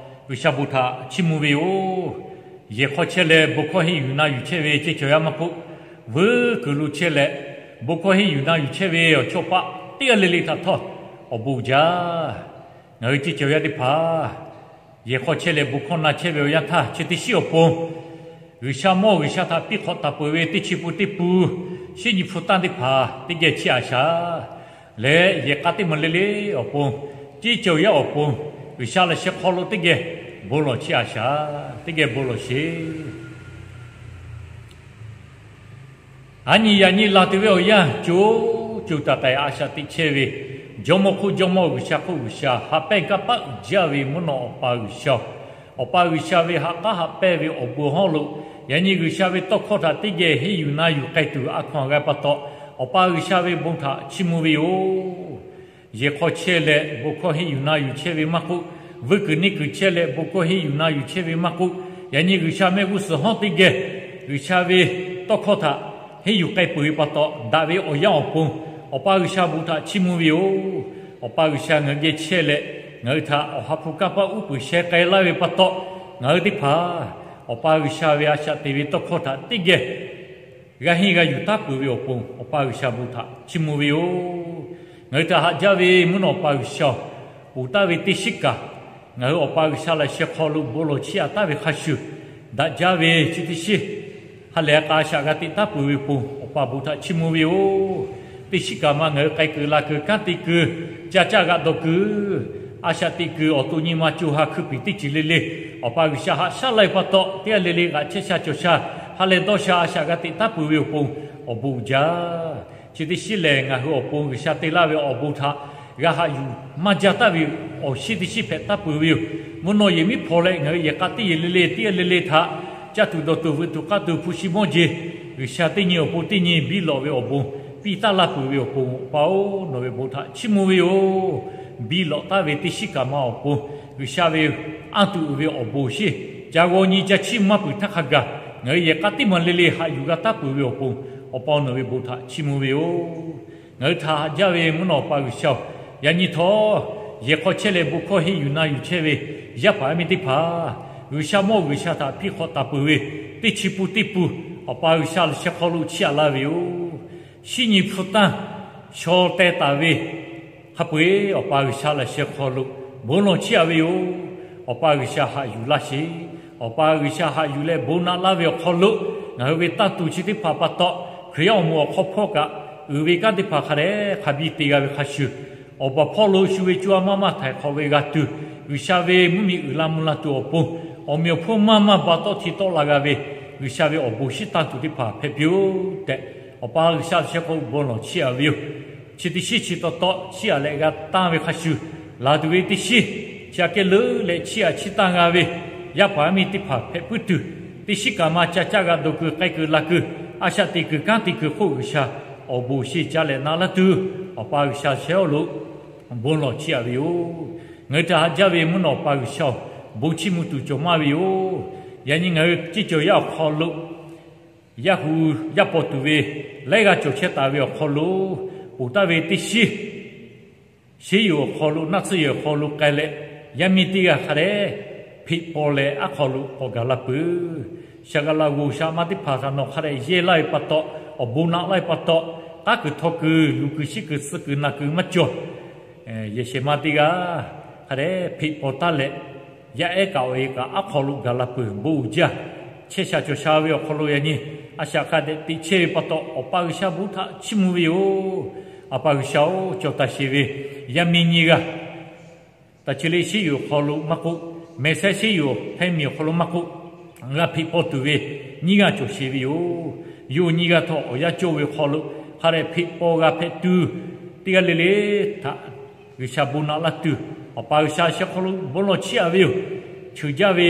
G'uiˬsha bon htaꞈ chiˇ mvuh ve yoˬ. Yehˬ hk'aw chehˇ leh bon hkawˇ henˇ yuˬ na yuˬ chehˇ ve ceˇ cawˬ yaˇ maˇ k'oˆ, vuiˬ kuiˬ lo chehˇ leh bon hkawˇ henˇ yuˬ na yuˬ chehˇ ve awˬ chawˇ paˆ teˇ g'aˇ le le htaꞈ htawˇ awˬ bon uiˍ jaˇ. Ngaˬ hui ceˇ cawˬ yaˇ teˇ hpaˍ yehˬ hk'aw chehˇ leh bon hkawˇ na chehˇ ve awˬ yanˇ htaˇ, chi teˇ shinˉ awˬ pon G'uiˬsha mawˇ G'uiˬsha htaꞈ piˇ hk'awꞈ taˍ peuˬ ve teˇ chi pun teˇ pun, shinˉ nyi hpu tanˇ teˇ hpaˍ teˇ geh chiˇ aꞈ shaˍ leh, yehˬ k'a teˇ maˬ le le awˬ pon, ceˇ cawˬ yaˇ awˬ pon, G'uiˬsha laꞈ sheh hk'aw lo teˇ geh bon lawˬ chiˇ aꞈ shaˍ, teˇ geh bon lawˬ sheˍ. Aˉ nyi yaꞈ nyi laˬ tuˬ ve awˬ yanˇ co co taiˍ taiˍ a shaꞈ teꞈ chehˇ ve, Jawˇmawˇ hk'oˆ Jawˇmawˇ, G'uiˬsha hk'oˆ G'uiˬsha, haꞈ pehnˇ kanˇ paˆ uiˍ jaˇ ve mvuhˇ naw Awˬ pa G'uiˬsha-oˬ, Awˬ pa G'uiˬsha ve haꞈ k'aˉ haꞈ pehnˇ ve awˬ bon hawˉ lo, yaꞈ nyi G'uiˬsha ve tawˇ hkawˇ htaꞈ teˇ geh henˇ yuˬ na yuˬ k'ai tuˬ a hkaw-anˬ g'a pa taw, Awˬ pa G'uiˬsha ve bon htaꞈ chiˇ mvuh ve yoˬ. Yehˬ hk'aw chehˇ leh bon hkawˇ henˇ yuˬ na yuˬ chehˇ ve maˇ k'oˆ, vuiˬ kuiˬ neˇ kuiˬ chehˇ leh bon hkawˇ henˇ yuˬ na yuˬ chehˇ ve maˇ k'oˆ, yaꞈ nyi G'uiˬsha mehˆ g'uˇ suhˍ hawˉ teˇ geh G'uiˬsha ve tawˇ hkawˇ htaꞈ henˇ yuˬ k'ai peuˬ ve pa taw, daꞈ ve awˬ yanˇ awˬ pon Awˬ pa G'uiˬsha bon htaꞈ chiˇ mvuh ve yoˬ. Awˬ pa G'uiˬsha ngaˬ hui geh chehˇ leh, ngaˬ hui htaꞈ Awˬ ha hpu kanˇ paˆ uˉ peunˍ sheh k'ai laˇ ve pa taw, ngaˬ hui teˇ hpaˍ Awˬ pa G'uiˬsha ve a shaꞈ teꞈ ve tawˇ hkawˇ htaꞈ teˇ geh g'a henˇ g'a yuˬ taˉ peuˬ ve awˬ pon Awˬ pa G'uiˬsha bon htaꞈ chiˇ mvuh ve yoˬ. Ngaˬ hui htaꞈ haꞈ jaˇ ve mvuhˇ naw Awˬ pa G'uiˬsha-oˬ, ponˬ taˍ ve teˇ shinˉ kaꞈ ngaˬ hui Awˬ pa G'uiˬsha laꞈ sheh hk'aw lo bon lawˬ chiˇ aꞈ taˍ ve hk'a shuˍ, daꞈ jaˇ ve chi teˇ shinˉ ha lehˬ a k'a a shaꞈ g'a teꞈ taˉ peuˬ ve awˬ pon Awˬ pa bon htaꞈ chiˇ mvuh ve yoˬ. Teˇ shinˉ kaꞈ ma ngaˬ hui k'ai kuiˬ la kuiˬ kanˉ te kuiˬ, ca caˇ g'aꞈ dawˬ kuiˬ, a shaꞈ teꞈ kuiˬ awˬ to nyi ma co ha hkui piˍ teˇ ceuˬ le le, Awˬ pa G'uiˬsha haꞈ shaˉ laˇ ve pa taw, teˇ g'aˇ le le g'aꞈ chehˇ sha cawˬ sha, ha lehˬ dawˇ sha a shaꞈ g'a teꞈ taˉ peuˬ ve awˬ pon awˬ bon uiˍ jaˇ. Chi teˇ shinˉ lehˬ, ngaˬ hui awˬ pon G'uiˬsha te laˇ ve awˬ bon htaꞈ g'a haꞈ yuˬ maˇ jaˇ taˍ ve awˬ shinˉ teˇ shinˉ hpehꞈ taˉ peuˬ ve yoˬ. Mvuhˇ naw yehˬ miˉ hpaw leh ngaˬ hui yehˬ k'a teˇ yehˬ le le, teˇ g'aˇ le le htaꞈ caˇ tuˬ dawˬ tuˬ vuiˬ tuˬ k'aˇ tuˬ hpu shi mawˇ jeˬ, G'uiˬsha teˇ nyi awˬ pon teˇ nyi biˇ lawꞈ ve awˬ bon piˇ taˉ laˇ peuˬ ve awˬ pon, Awˬ pa-oˬ, nawˬ ve bon htaꞈ chiˇ mvuh ve yoˬ. Biˇ lawꞈ taˍ ve teˇ shinˉ kaꞈ ma awˬ pon G'uiˬsha ve anˇ tuꞈ uiˍ ve awˬ bon sheˍ, ca g'aw nyi ca chiˇ maˇ peuˬ htaˇ hk'a gaˬ, ngaˬ hui yehˬ k'a teˇ maˬ le le haꞈ yuˬ g'a taˉ peuˬ ve awˬ pon, Awˬ pa-oˬ, nawˬ ve bon htaꞈ chiˇ mvuh ve yoˬ. Ngaˬ hui htaꞈ haꞈ jaˇ ve mvuhˇ naw Awˬ pa G'uiˬsha-oˬ, yaꞈ nyi htawˇ yehˬ hk'aw chehˇ leh bon hkawˇ henˇ yuˬ na yuˬ chehˇ ve yaˇ paˍ yaˇ miˇ teˇ hpaˍ, G'uiˬsha mawˇ G'uiˬsha htaꞈ piˇ hk'awꞈ taˍ peuˬ ve teˇ chi pun teˇ pun Awˬ pa G'uiˬsha laꞈ sheh hk'aw lo chiˇ aꞈ laˇ ve yoˬ. Shinˉ nyi hpu tanˇ shaw teh taˍ ve hk'a peu-eˬ Awˬ pa G'uiˬsha laꞈ sheh hk'aw lo bon lawˬ chiˇ aꞈ ve yoˬ. Awˬ pa G'uiˬsha haꞈ yuˬ laˇ sheˍ. Awˬ pa G'uiˬsha haꞈ yuˬ leh bon naꞈ laˇ ve awˬ hk'aw lo, ngaˬ hui ve tanˇ tuˬ chi teˇ hpaˍ pa taw, Hkriꞈ yaˇ awˬ moˍ awˬ hk'aw hpawˇ kaꞈ uiˍ ve kanˉ teˇ hpaˍ hk'a dehꞈ hk'a biˇ te g'a ve hk'a shuˍ, awˬ baˬ hpawˇ lo shu ve co-a maˇ maˇ htaiˍ hk'awꞈ ve g'a tuˬ, G'uiˬsha ve mvuhˇmiˬ uiˍ la mvuh la tuˬ awˬ pon, awˬ meꞈ awˬ hponˇ maˇ maˇ ba tawˆ hteꞈ tawˆ la g'a ve, G'uiˬsha ve awˬ bon shinˉ tanˇ tuˬ teˇ hpaˍ hpehꞈ piˇ-oˆ tehꞈ, Awˬ pa G'uiˬsha laꞈ sheh hk'aw bon lawˬ chiˇ aꞈ ve yoˬ. Chi teˇ shinˉ chi taw taw chiˇ aꞈ leh g'a tanˇ ve hk'a shuˍ, laˬ tuˬ ve teˇ shinˉ chi aꞈ kehˉ leuˉ leh chiˇ aꞈ chiˇ tanˇ g'a ve yaˇ paˍ yaˇ miˇ teˇ hpaˍ hpehꞈ puiˉ tuˬ, teˇ shinˉ kaꞈ ma ca caˇ g'aꞈ dawˬ kuiˬ k'ai kuiˬ la kuiˬ, a shaꞈ teꞈ kuiˬ kanˉ te kuiˬ hk'oˆ G'uiˬsha awˬ bon sheˍ ca leh na laˇ tuˬ, Awˬ pa G'uiˬsha laꞈ sheh awˬ lo bon lawˬ chiˇ aꞈ ve yoˬ. Ngaˬ hui htaꞈ haꞈ jaˇ ve mvuhˇ naw Awˬ pa G'uiˬsha-oˬ, bon chiˇ mvuh tuˬ cawˬ maˇ ve yoˬ. Yaꞈ nyi ngaˬ hui ceˇ cawˬ yaˇ awˬ hk'aw lo, yaˇ hu yaˇ paw tuˬ ve laiˉ g'aˇ cawˬ chehˇ taˍ ve awˬ hk'aw lo, ponˬ taˍ ve teˇ shinˉ, sheˉ yoˬ awˬ hk'aw lo, naˆ tsuhˇ yoˬ awˬ hk'aw lo k'ai leh, yaˇ miˇ teˇ g'aˇ hk'a dehꞈ hpeꞈ paw leh aˉ hk'aw lo k'awꞈ gaˬ la peuˬ. Shaˍ g'aꞈ laꞈ g'oˍ shaˍ ma teˇ hpaˍ htaꞈ nawˬ hk'a dehꞈ yehˇ laˇ ve pa taw, awˬ bon naꞈ laˇ ve pa taw, k'aˉ kuiˬ htaw kuiˬ, luˬ kuiˬ shiˆ kuiˬ suh kuiˬ naˬ kuiˬ maˇ cawˬ. Yehˬ shehˍ ma teˇ g'aˇ hk'a dehꞈ hpeꞈ paw taˉ leh, yaˇ ehˉ kaꞈ awˬ e kaꞈ aˉ hk'aw lo gaˬ la peuˬ bon uiˍ jaˇ. Chehˇ sha cawˬ sha ve awˬ hk'aw lo yaꞈ nyi a shaꞈ hk'a dehꞈ teꞈ chehˇ ve pa taw, Awˬ pa G'uiˬsha bon htaꞈ chiˇ mvuh ve yoˬ. Awˬ pa G'uiˬsha-oˬ, cawˬ taˍ sheˍ ve yaˇ miˇ nyiˇ g'aˇ, taˍ chi le shiˉ yuˬ awˬ hk'aw lo maˇ k'oˆ, mehˬ sehˉ shiˉ yuˬ awˬ hpehˇ miˬ awˬ hk'aw lo maˇ k'oˆ, g'a hpeꞈ paw tuˬ ve nyiˇ g'aˇ cawˬ sheˍ ve yoˬ. Yawˇ nyiˇ g'aˇ htawˇ awˬ yanˇ cawˇ ve awˬ hk'aw lo hk'a dehꞈ hpeꞈ paw g'a hpehꞈ tuˬ, teˇ g'aˇ le le htaꞈ G'uiˬsha bon naꞈ laˇ tuˬ, Awˬ pa G'uiˬsha shehˍ hk'aw lo bon lawˬ chiˇ aꞈ ve yoˬ. Cheuˬ jaˇ ve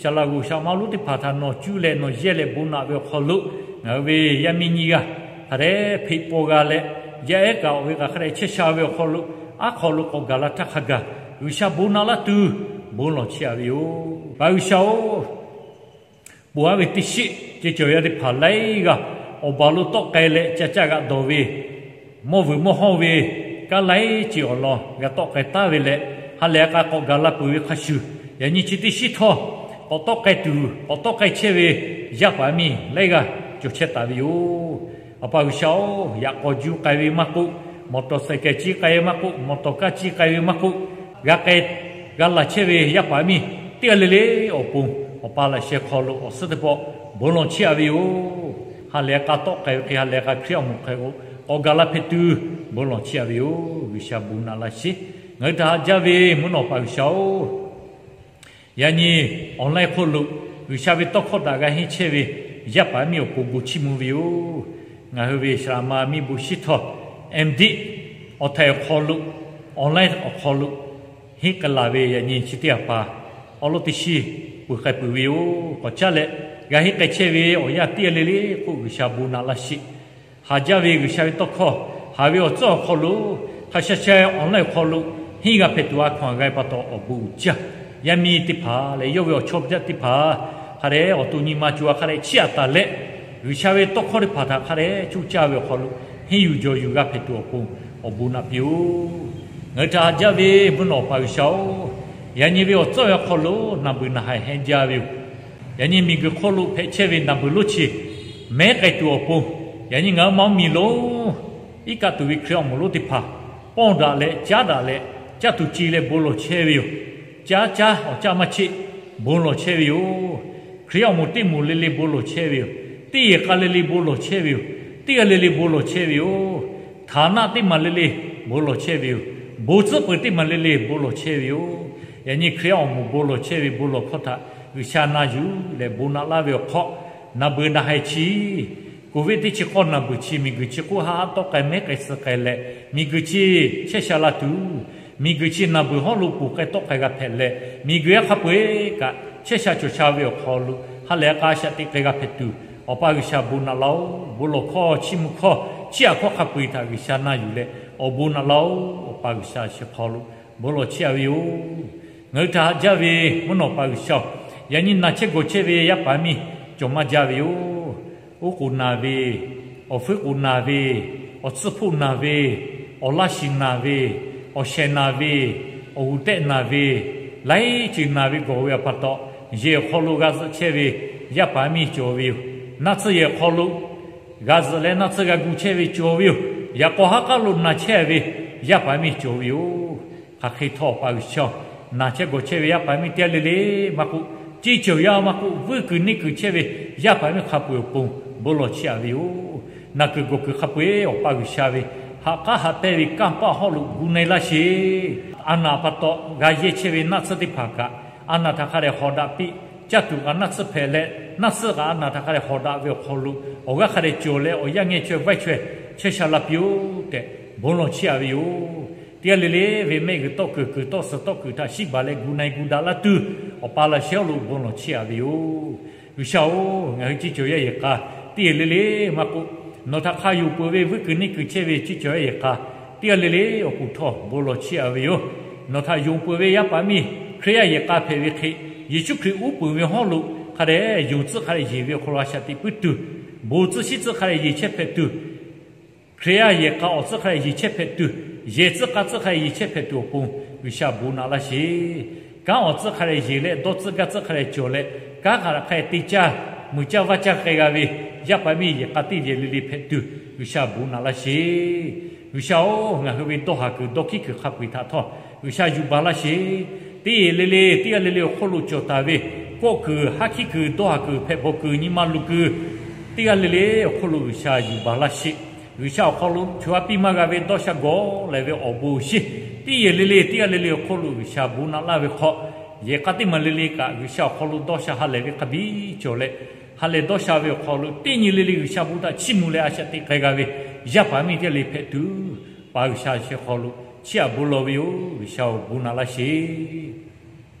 shaˍ laꞈ g'oˍ shaˍ ma lonˉ teˇ hpaˍ htaꞈ nawˬ cuˇ leh nawˬ yehˇ leh bon naꞈ ve awˬ hk'aw lo, ngaˬ hui ve yaˇ miˇ nyiˇ g'aˇ hk'a dehꞈ hpeꞈ paw g'a leh, yaˇ ehˉ kaꞈ awˬ e kaꞈ hk'a dehꞈ chehˇ sha ve awˬ hk'aw lo, aˉ hk'aw lo k'awꞈ gaˬ la htaˇ hk'a gaˬ, G'uiˬsha bon naꞈ laˇ tuˬ bon lawˬ chiˇ aꞈ ve yoˬ. Pa G'uiˬsha-oˬ, ponˬ aˉ ve teˇ shiˆ ceh cawˬ yaˇ teˇ hpaˍ laiˉ g'aˇ awˬ baˬ lo tawˆ k'ai leh ca caˇ g'aꞈ dawˬ ve, mawˇ vuiˬ mawˇ hawˇ ve, kaˉ laiˉ ceuˬ awˬ lawn g'a tawˆ k'ai taˉ ve leh, ha lehˬ a k'a k'awꞈ gaˬ la peuˬ ve hk'a shuˍ, yaꞈ nyi chi teˇ shiˉ htawˇ k'awꞈ tawˆ k'ai tuˬ, k'awꞈ tawˆ k'ai chehˇ ve yaˇ paˍ miˇ laiˉ g'aˇ cawˬ chehˇ taˍ ve yoˬ. Awˬ pa G'uiˬsha-oˬ, yaꞈ k'aw juˇ k'ai ve maˇ k'oˆ, mawˬ tawˍ sehˍ kehˬ ciˇ k'ai ve maˇ k'oˆ, mawˬ tawˍ kaˇ ciˇ k'ai ve maˇ k'oˆ, g'a k'ai g'a laˬ chehˇ ve yaˇ paˍ miˇ teˇ g'aˇ le le awˬ pon, Awˬ pa laꞈ sheh hk'aw lo awˬ suhˉ teˇ pawˆ bon lawˬ chiˇ aꞈ ve yoˬ. Ha lehˬ k'a tawˆ k'ai ve hk'e, ha lehˬ k'a Hkriꞈyaˇ awˬ moˍ hk'e k'o, k'awꞈ gaˬ la hpehꞈ tuˬ bon lawˬ chiˇ aꞈ ve yoˬ. G'uiˬsha bon naꞈ laˇ sheˍ. Ngaˬ hui htaꞈ haꞈ jaˇ ve mvuhˇ naw Awˬ pa G'uiˬsha-oˬ, yaꞈ nyi online hk'oˆ lo G'uiˬsha ve tawˇ hkawˇ htaꞈ g'a henˇ chehˇ ve yaˇ paˍ miˇ awˬ pon bon chiˇ mvuh ve yoˬ. Ngaˬ hui ve shaˍ laꞈ ma miˇ bon shiˉ htawˇ, M.Div awˬ htaiˍ awˬ hk'aw lo, online awˬ hk'aw lo henˇ k'ai laˬ ve yaꞈ nyi chi teˇ yaˇ paˍ awˉ lawˉ teˇ shiˉ peuˬ k'ai peuˬ ve yoˬ. K'awꞈ caˇ leh g'a henˇ k'ai chehˇ ve awˬ yanˇ teˇ g'aˇ le le k'oˆ G'uiˬsha bon naꞈ laˇ sheˍ. Haꞈ jaˇ ve G'uiˬsha ve tawˇ hkawˇ haꞈ ve awˬ tcuhˉ awˬ hk'aw lo hk'a sha sha online awˬ hk'aw lo henˇ g'a hpehꞈ tuˬ a hkaw anˬ g'a ve pa taw awˬ bon uiˍ jaˇ. Yaˇ miˇ teˇ hpaˍ leh yawˇ ve awˬ chawˇ paˇ teˇ hpaˍ hk'a dehꞈ awˬ to nyi ma co a hk'a dehꞈ chiˇ aꞈ taˍ leh, G'uiˬsha ve tawˇ hkawˇ teˇ hpaˍ htaꞈ hk'a dehꞈ coˇ caˇ ve awˬ hk'aw lo henˇ yuˬ jawˬ yuˬ g'a hpehꞈ tuˬ awˬ pon awˬ bon naꞈ piˇ-oˬ. Ngaˬ hui htaꞈ haꞈ jaˇ ve mvuhˇ naw Awˬ pa G'uiˬsha-oˬ, yaꞈ nyi ve awˬ tcuhˉ ve awˬ hk'aw lo naˬ beuˬ naˬ haiˬ heh jaˇ ve yoˬ. Yaꞈ nyi miˬguiˬ hk'oˆ lo hpehꞈ chehˇ ve naˬ beuˬ lonˉ chi mehˉ k'ai tuˬ awˬ pon, yaꞈ nyi ngaˬ hui ma mvuhˇmiˬ lonˉ iˉ kaˆ tuˬ ve Hkriꞈ awˬ moˍ lonˉ teˇ hpaˍ pawˇ daꞈ leh caˉ daꞈ leh caˇ tuˬ ce leh bon lawˬ chehˇ ve yoˬ. Caˉ caˇ awˬ caˇ maˇ cheˆ, bon lawˬ chehˇ ve yoˬ. Hkriꞈ awˬ moˍ teˇ moˍ le le bon lawˬ chehˇ ve yoˬ. Teˇ yehˬ k'a le le bon lawˬ chehˇ ve yoˬ. Teˇ g'aˇ le le bon lawˬ chehˇ ve yoˬ. Htaˍ naˆ teˇ maˬ le le bon lawˬ chehˇ ve yoˬ. Bon tcuhˉ peuˬ teˇ maˬ le le bon lawˬ chehˇ ve yoˬ. Yaꞈ nyi Hkriꞈ awˬ moˍ bon lawˬ chehˇ ve bon lawˬ hkawˇ htaꞈ G'uiˬsha na yuˬ leh bon naꞈ laˇ ve awˬ hk'aw, naˬ beuˬ naˬ haiˬ chi Covid teˇ chi k'awˇ naˬ beuˬ chi miˬguiˬ chi k'oˆ haˆ haˆ tawˆ k'ai mehˉ k'ai suh k'ai leh, miˬguiˬ chi chehˇ sha la tuˬ, miˬguiˬ chi naˬ beuˬ hawˉ lo ponˬ k'ai tawˆ k'ai g'a hpehꞈ leh, miˬguiˬ yaˇ hk'a peu-eˬ kaꞈ chehˇ sha cawˬ sha ve awˬ hk'aw lo ha lehˬ k'a shaꞈ teꞈ k'ai g'a hpehꞈ tuˬ, Awˬ pa G'uiˬsha bon naꞈ laˇ-oˬ. Bon lawˬ hkawˇ, chiˇ mvuh hkawˇ, chiˇ aꞈ hkawˇ hk'a peu-eˬ htaꞈ G'uiˬsha na yuˬ leh awˬ bon naꞈ laˇ-oˬ. Awˬ pa G'uiˬsha shehˍ hk'aw lo bon lawˬ chiˇ aꞈ ve yoˬ. Ngaˬ hui htaꞈ haꞈ jaˇ ve mvuhˇ naw Awˬ pa G'uiˬsha-oˬ, yaꞈ nyi naˬ chehˇ gawˬ chehˇ ve yaˇ paˍ miˇ cawˬ maˇ jaˇ ve yoˬ. Oˉ k'oˍ naˬ ve, awˬ fuiˉ k'oˍ naˬ ve, awˬ tsuhˇ hpoˆ naˬ ve, awˬ laˇ shiˍ naˬ ve, awˬ shehˍ naˬ ve, awˬ g'uˬ tehˆ naˬ ve, laiˉ ceuˬ naˬ ve gawˬ ve awˬ pa taw, yehˬ awˬ hk'aw lo g'a zuhꞈ chehˇ ve yaˇ paˍ miˇ cawˬ ve yoˬ. Naˆ tsuhˇ yehˬ awˬ hk'aw lo g'a zuhꞈ leh naˆ tsuhˇ g'a gu chehˇ ve cawˬ ve yoˬ. Yaꞈ k'aw haˉ k'aˉ lo naˬ chehˇ ve yaˇ paˍ miˇ cawˬ ve yoˬ. Hk'aˬ hk'e htawˇ Awˬ pa G'uiˬsha, naˬ chehˇ gawˬ chehˇ ve yaˇ paˍ miˇ teˇ g'aˇ le le maˇ k'oˆ, ceˇ cawˬ yaˇ maˇ k'oˆ, vuiˇ kuiˬ neˇ kuiˬ chehˇ ve yaˇ paˍ miˇ hk'a peu-eˬ awˬ pon bon lawˬ chiˇ aꞈ ve yoˬ. Naˬ kuiˬ gawˬ kuiˬ hk'a peu-eˬ Awˬ pa G'uiˬsha ve haꞈ k'aˉ haꞈ pehnˇ ve kanˇ paˆ hawˉ lo gu na-e laˇ sheˍ. A naˬ pa taw g'a yehˇ chehˇ ve naˆ tsuhˇ teˇ hpaˍ kaꞈ, a naˬ htaꞈ hk'a dehꞈ hawꞈ daꞈ piˇ. Caˇ tuˬ kaꞈ naˆ tsuhˇ hpehꞈ leh, naˆ tsuhˇ kaꞈ a naˬ htaꞈ hk'a dehꞈ hawꞈ daꞈ ve awˬ hk'aw lo awˬ g'aˇ hk'a dehꞈ cawˬ leh awˬ yanˇ ngeh chaweh vaiˇ chaweh chehˇ sha la piˇ-oˆ tehꞈ bon lawˬ chiˇ aꞈ ve yoˬ. Teˇ g'aˇ le le ve mehˆ g'uiˬ tawˆ kuiˬ kuiˬ tawˆ suhˍ tawˆ kuiˬ htaꞈ shiˉ baˬ leh gu na-e gu daꞈ laˇ tuˬ, Awˬ pa laꞈ sheh hawˉ lo bon lawˬ chiˇ aꞈ ve yoˬ. G'uiˬsha-oˬ, ngaˬ hui ceˇ cawˬ yaˇ yehˬ k'a teˇ g'aˇ le le maˇ k'oˆ, nawˬ htaꞈ hk'a yonˍ peuˬ ve vuiˇ kuiˬ neˇ kuiˬ chehˇ ve ceˇ cawˬ yaˇ yehˬ k'a teˇ g'aˇ le le awˬ pon htawˇ bon lawˬ chiˇ aꞈ ve yoˬ. Nawˬ htaꞈ yonˍ peuˬ ve yaˇ paˍ miˇ Hkriꞈ yaˇ yehˬ k'a hpehꞈ ve hk'e, Yeˍsuˆ Hkriꞈ uˉ peunˍ ve hawˉ lo hk'a dehꞈ yonˍ tcuhˆ hk'a dehꞈ yeˬ ve awˬ hk'aw lo a shaꞈ teꞈ puiˉ tuˬ, bon tcuhˇ shiˉ tcuhˇ hk'a dehꞈ yeˬ chehˇ hpehꞈ tuˬ, Hkriꞈ yaˇ yehˬ k'a awˬ tcuhˇ hk'a dehꞈ yeˬ chehˇ hpehꞈ tuˬ, yehˬ tcuhˇ k'a tcuhˇ hk'a dehꞈ yeˬ chehˇ hpehꞈ tuˬ awˬ pon G'uiˬsha bon naꞈ laˇ sheˍ. Kanˉ awˬ tcuhˇ hk'a dehꞈ yeˬ leh dawˇ tcuhˇ gaˇ tcuhˇ hk'a dehꞈ cawˬ leh, kanˉ hk'a hk'a dehꞈ te caˇ, muiˬ caˇ vaˇ caˇ k'ai g'a ve yaˇ paˍ miˇ yehˬ k'a teˇ yehˬ le le hpehꞈ tuˬ G'uiˬsha bon naꞈ laˇ sheˍ. G'uiˬsha-oˬ, ngaˬ hui ve dawˇ haˍ kuiˬ dawˇ hkiˉ kuiˬ hk'a peu-eˬ htaꞈ htawˇ G'uiˬsha yuˬ baˬ laˇ sheˍ. Teˇ yehˬ le le, teˇ g'aˇ le le awˬ hk'oˆ lo cawˬ taˍ ve kawˆ kuiˬ, haˉ hkiˉ kuiˬ, dawˇ haˍ kuiˬ hpehꞈ bawˬ kuiˬ, nyi ma luˬ kuiˬ, teˇ g'aˇ le le awˬ hk'oˆ lo G'uiˬsha yuˬ baˬ laˇ sheˍ. G'uiˬsha awˬ hk'aw lo chaw yaˇ piˇ maˇ g'a ve dawˇ sha gawˬ leh ve awˬ bon awˬ shinˉ, teˇ yehˬ le le, teˇ g'aˇ le le awˬ hk'oˆ lo G'uiˬsha bon naꞈ laˇ ve hk'aw, yehˬ k'a teˇ maˬ le le kaꞈ G'uiˬsha awˬ hk'aw lo dawˇ sha ha lehˬ ve hk'a biˇ cawˬ leh, ha lehˬ dawˇ sha ve awˬ hk'aw lo teˇ nyi le le G'uiˬsha bon htaꞈ chiˇ mvuh leh a shaꞈ teꞈ k'ai g'a ve yaˇ paˍ miˇ teˇ g'aˇ le hpehꞈ tuˬ, pa G'uiˬsha chi hk'aw lo chiˇ aꞈ bon lawˬ ve yoˬ. G'uiˬsha-oˬ, bon naꞈ laˇ sheˍ.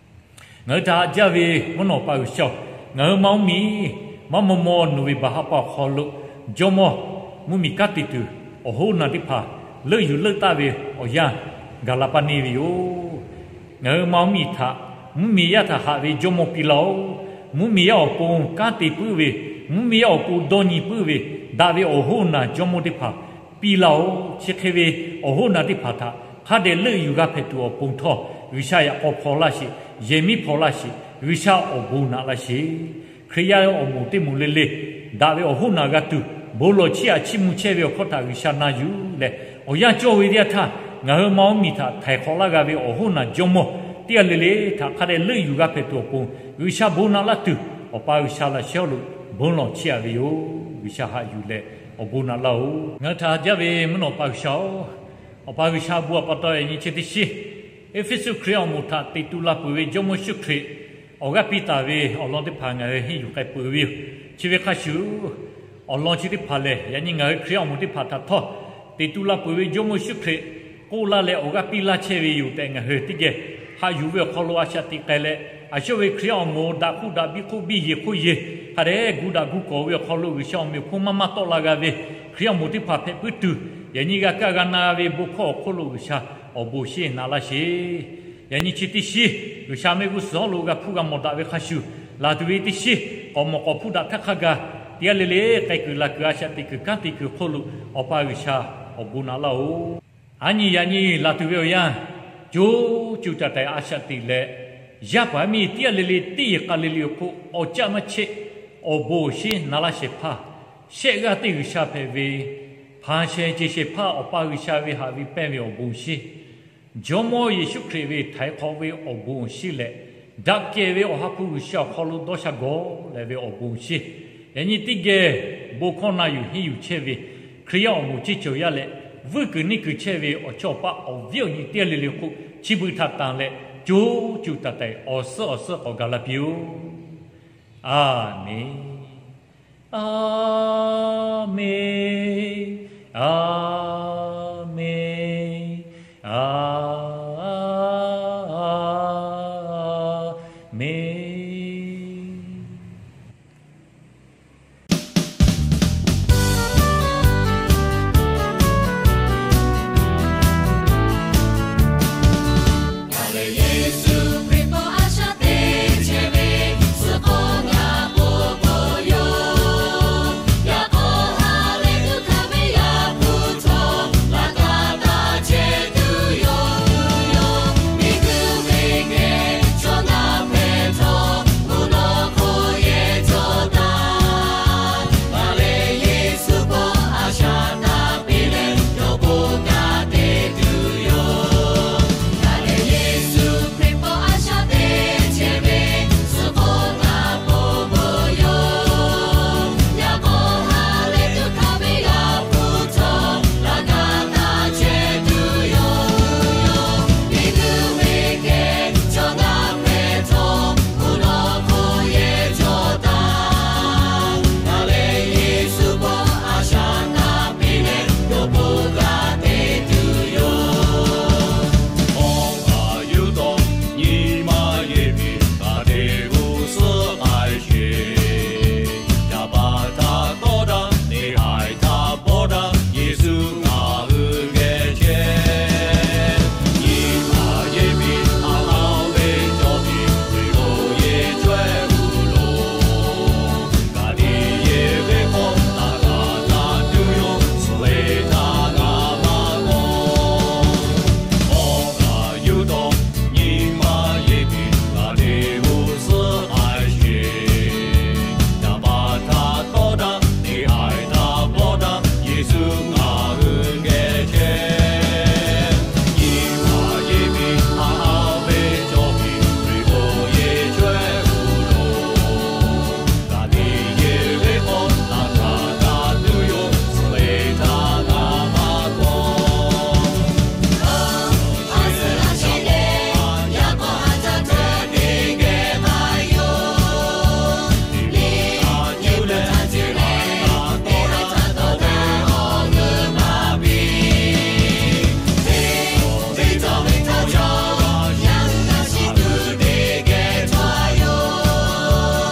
Ngaˬ hui htaꞈ haꞈ jaˇ ve mvuhˇ naw pa G'uiˬsha-oˬ, ngaˬ hui ma mvuhˇmiˬ maˇ maw maw nawˬ ve baˬ haˉ pa awˬ hk'aw lo jawˇmawˇ mvuhˇmiˬ kanˉ te tuˬ awˬ hoˉ naˬ teˇ hpaˍ leuˆ yuˬ leuˆ taˆ ve awˬ yanˇ gaˬ la paˇ neˇ ve yoˬ. Ngaˬ hui ma mvuhˇmiˬ htaꞈ mvuhˇmiˬ yaˇ htaꞈ haꞈ ve jawˇmawˇ piˇ laˇ-oˬ. Mvuhˇmiˬ yaˇ awˬ pon kanˉ te puiˉ ve, mvuhˇmiˬ yaˇ awˬ pon dawˇ nyi puiˉ ve, daꞈ ve awˬ hoˉ naˬ jawˇmawˇ teˇ hpaˍ piˇ laˇ-oˬ. Chi hk'e ve awˬ hoˉ naˬ teˇ hpaˍ htaꞈ hk'a dehꞈ leuˆ yuˬ g'a hpehꞈ tuˬ awˬ pon htawˇ, G'uiˬsha yaꞈ k'aw hpaw laˇ sheˍ, yehˬ miˉ hpaw laˇ sheˍ. G'uiˬsha awˬ bon naꞈ laˇ sheˍ. Hkriꞈ yaˇ awˬ moˍ teˇ moˍ le le daꞈ ve awˬ hoˉ naˬ g'a tuˬ bon lawˬ chiˇ aꞈ chiˇ mvuh chehˇ ve awˬ hkawˇ htaꞈ G'uiˬsha na yuˬ leh, awˬ yanˇ cawˇ ve teˇ yanˇ htaˇ ngaˬ hui ma mvuhˇmiˬ htaꞈ htaiˍ hk'awꞈ laˇ g'a ve awˬ hoˉ naˬ jawˇmawˇ teˇ g'aˇ le le htaꞈ hk'a dehꞈ leuˆ yuˬ g'a hpehꞈ tuˬ awˬ pon G'uiˬsha bon naꞈ laˇ tuˬ, Awˬ pa G'uiˬsha laꞈ sheh awˬ lo bon lawˬ chiˇ aꞈ ve yoˬ. G'uiˬsha haꞈ yuˬ leh awˬ bon naꞈ laˇ-oˬ. Ngaˬ hui htaꞈ haꞈ jaˇ ve mvuhˇ naw pa G'uiˬsha-oˬ, Awˬ pa G'uiˬsha bon awˬ pa taw yaꞈ nyi chi teˇ shiˉ Eˇfeˇsuꞈ Hkriꞈ awˬ moˍ htaꞈ teꞈ tu la peuˬ ve Jawˇmawˇ Yeˍsuˆ Hkriꞈ awˬ g'aˇ piˇ taˍ ve awˬ lawn teˇ hpaˍ ngaˬ hui henˇ yuˬ k'ai peuˬ ve yoˬ. Chi ve hk'a shuˍ, awˬ lawn chi teˇ hpaˍ lehˬ, yaꞈ nyi ngaˬ hui Hkriꞈ awˬ moˍ teˇ hpaˍ htaꞈ htawˇ teꞈ tu la peuˬ ve Jawˇmawˇ Yeˍsuˆ Hkriꞈ k'oˆ laˇ leh awˬ g'aˇ piˇ laˇ chehˇ ve yoˬ tehꞈ ngaˬ hui teˇ geh haꞈ yuˬ ve awˬ hk'aw lo a shaꞈ teꞈ k'ai leh, a shawˇ ve Hkriꞈ awˬ moˍ daꞈ hk'oˆ daꞈ biˇ hk'oˆ biˇ yeˬ hk'oˆ yeˬ hk'a dehꞈ gu daꞈ gu kawˍ ve awˬ hk'aw lo G'uiˬsha awˬ meꞈ awˬ hponˇ maˇ maˇ tawˆ la g'a ve Hkriꞈ awˬ moˍ teˇ hpaˍ hpehꞈ puiˉ tuˬ, yaꞈ nyi g'a kaˇ g'a na ve bon hkawˇ awˬ hk'oˆ lo G'uiˬsha awˬ bon awˬ shinˉ naꞈ laˇ sheˍ. Yaꞈ nyi chi teˇ shiˉ G'uiˬsha mehˆ g'uˇ suhˍ lo g'a hpuˇ g'a mawˬ daꞈ ve hk'a shuˍ, laˬ tuˬ ve teˇ shiˉ k'awꞈ mawˬ k'awꞈ hpuˇ daꞈ htaˇ hk'a gaˬ, teˇ g'aˇ le le k'ai kuiˬ laˬ kuiˬ a shaꞈ teꞈ kuiˬ kanˉ te kuiˬ hk'oˆ lo Awˬ pa G'uiˬsha awˬ bon naꞈ laˇ-oˬ. A nyi yaꞈ nyi laˬ tuˬ ve awˬ yanˇ, co cuˬ taˍ tehꞈ a shaꞈ teꞈ leh, yaˇ paˍ miˇ teˇ g'aˇ le le teˇ yehˬ k'a le le awˬ hk'oˆ awˬ caˆ maˇ cheˆ awˬ bon awˬ shinˉ naꞈ laˇ shehˍ hpaˇ, shehˆ g'aˇ teˇ G'uiˬsha hpehꞈ ve hpanˍ shehˍ ceˬ shehˍ hpaˇ Awˬ pa G'uiˬsha ve haꞈ ve pehnˇ ve awˬ bon awˬ shinˉ, Jawˇmawˇ Yeˍsuˆ Hkriꞈ ve htaiˍ hk'awꞈ ve awˬ bon awˬ shinˉ leh, daꞈ kehˬ ve Awˬ ha hpu G'uiˬsha awˬ hk'aw lo dawˇ sha gawˬ leh ve awˬ bon awˬ shinˉ, yaꞈ nyi teˇ geh bon hkawˇ na yuˬ henˇ yuˬ chehˇ ve Hkriꞈ yaˇ awˬ moˍ ceˇ cawˬ yaˇ leh, vuiˇ kuiˬ neˇ kuiˬ chehˇ ve awˬ chawˇ awˬ pa awˬ viˉ awˬ nyi teˇ g'aˇ le le awˬ hk'oˆ chi beuꞈ htaꞈ tanˬ leh, co cuˬ taˍ tehꞈ awˬ suhˉ awˬ suhˉ k'awꞈ gaˬ la piˇ-oˆ. A menˍ. A menˍ. A menˍ. A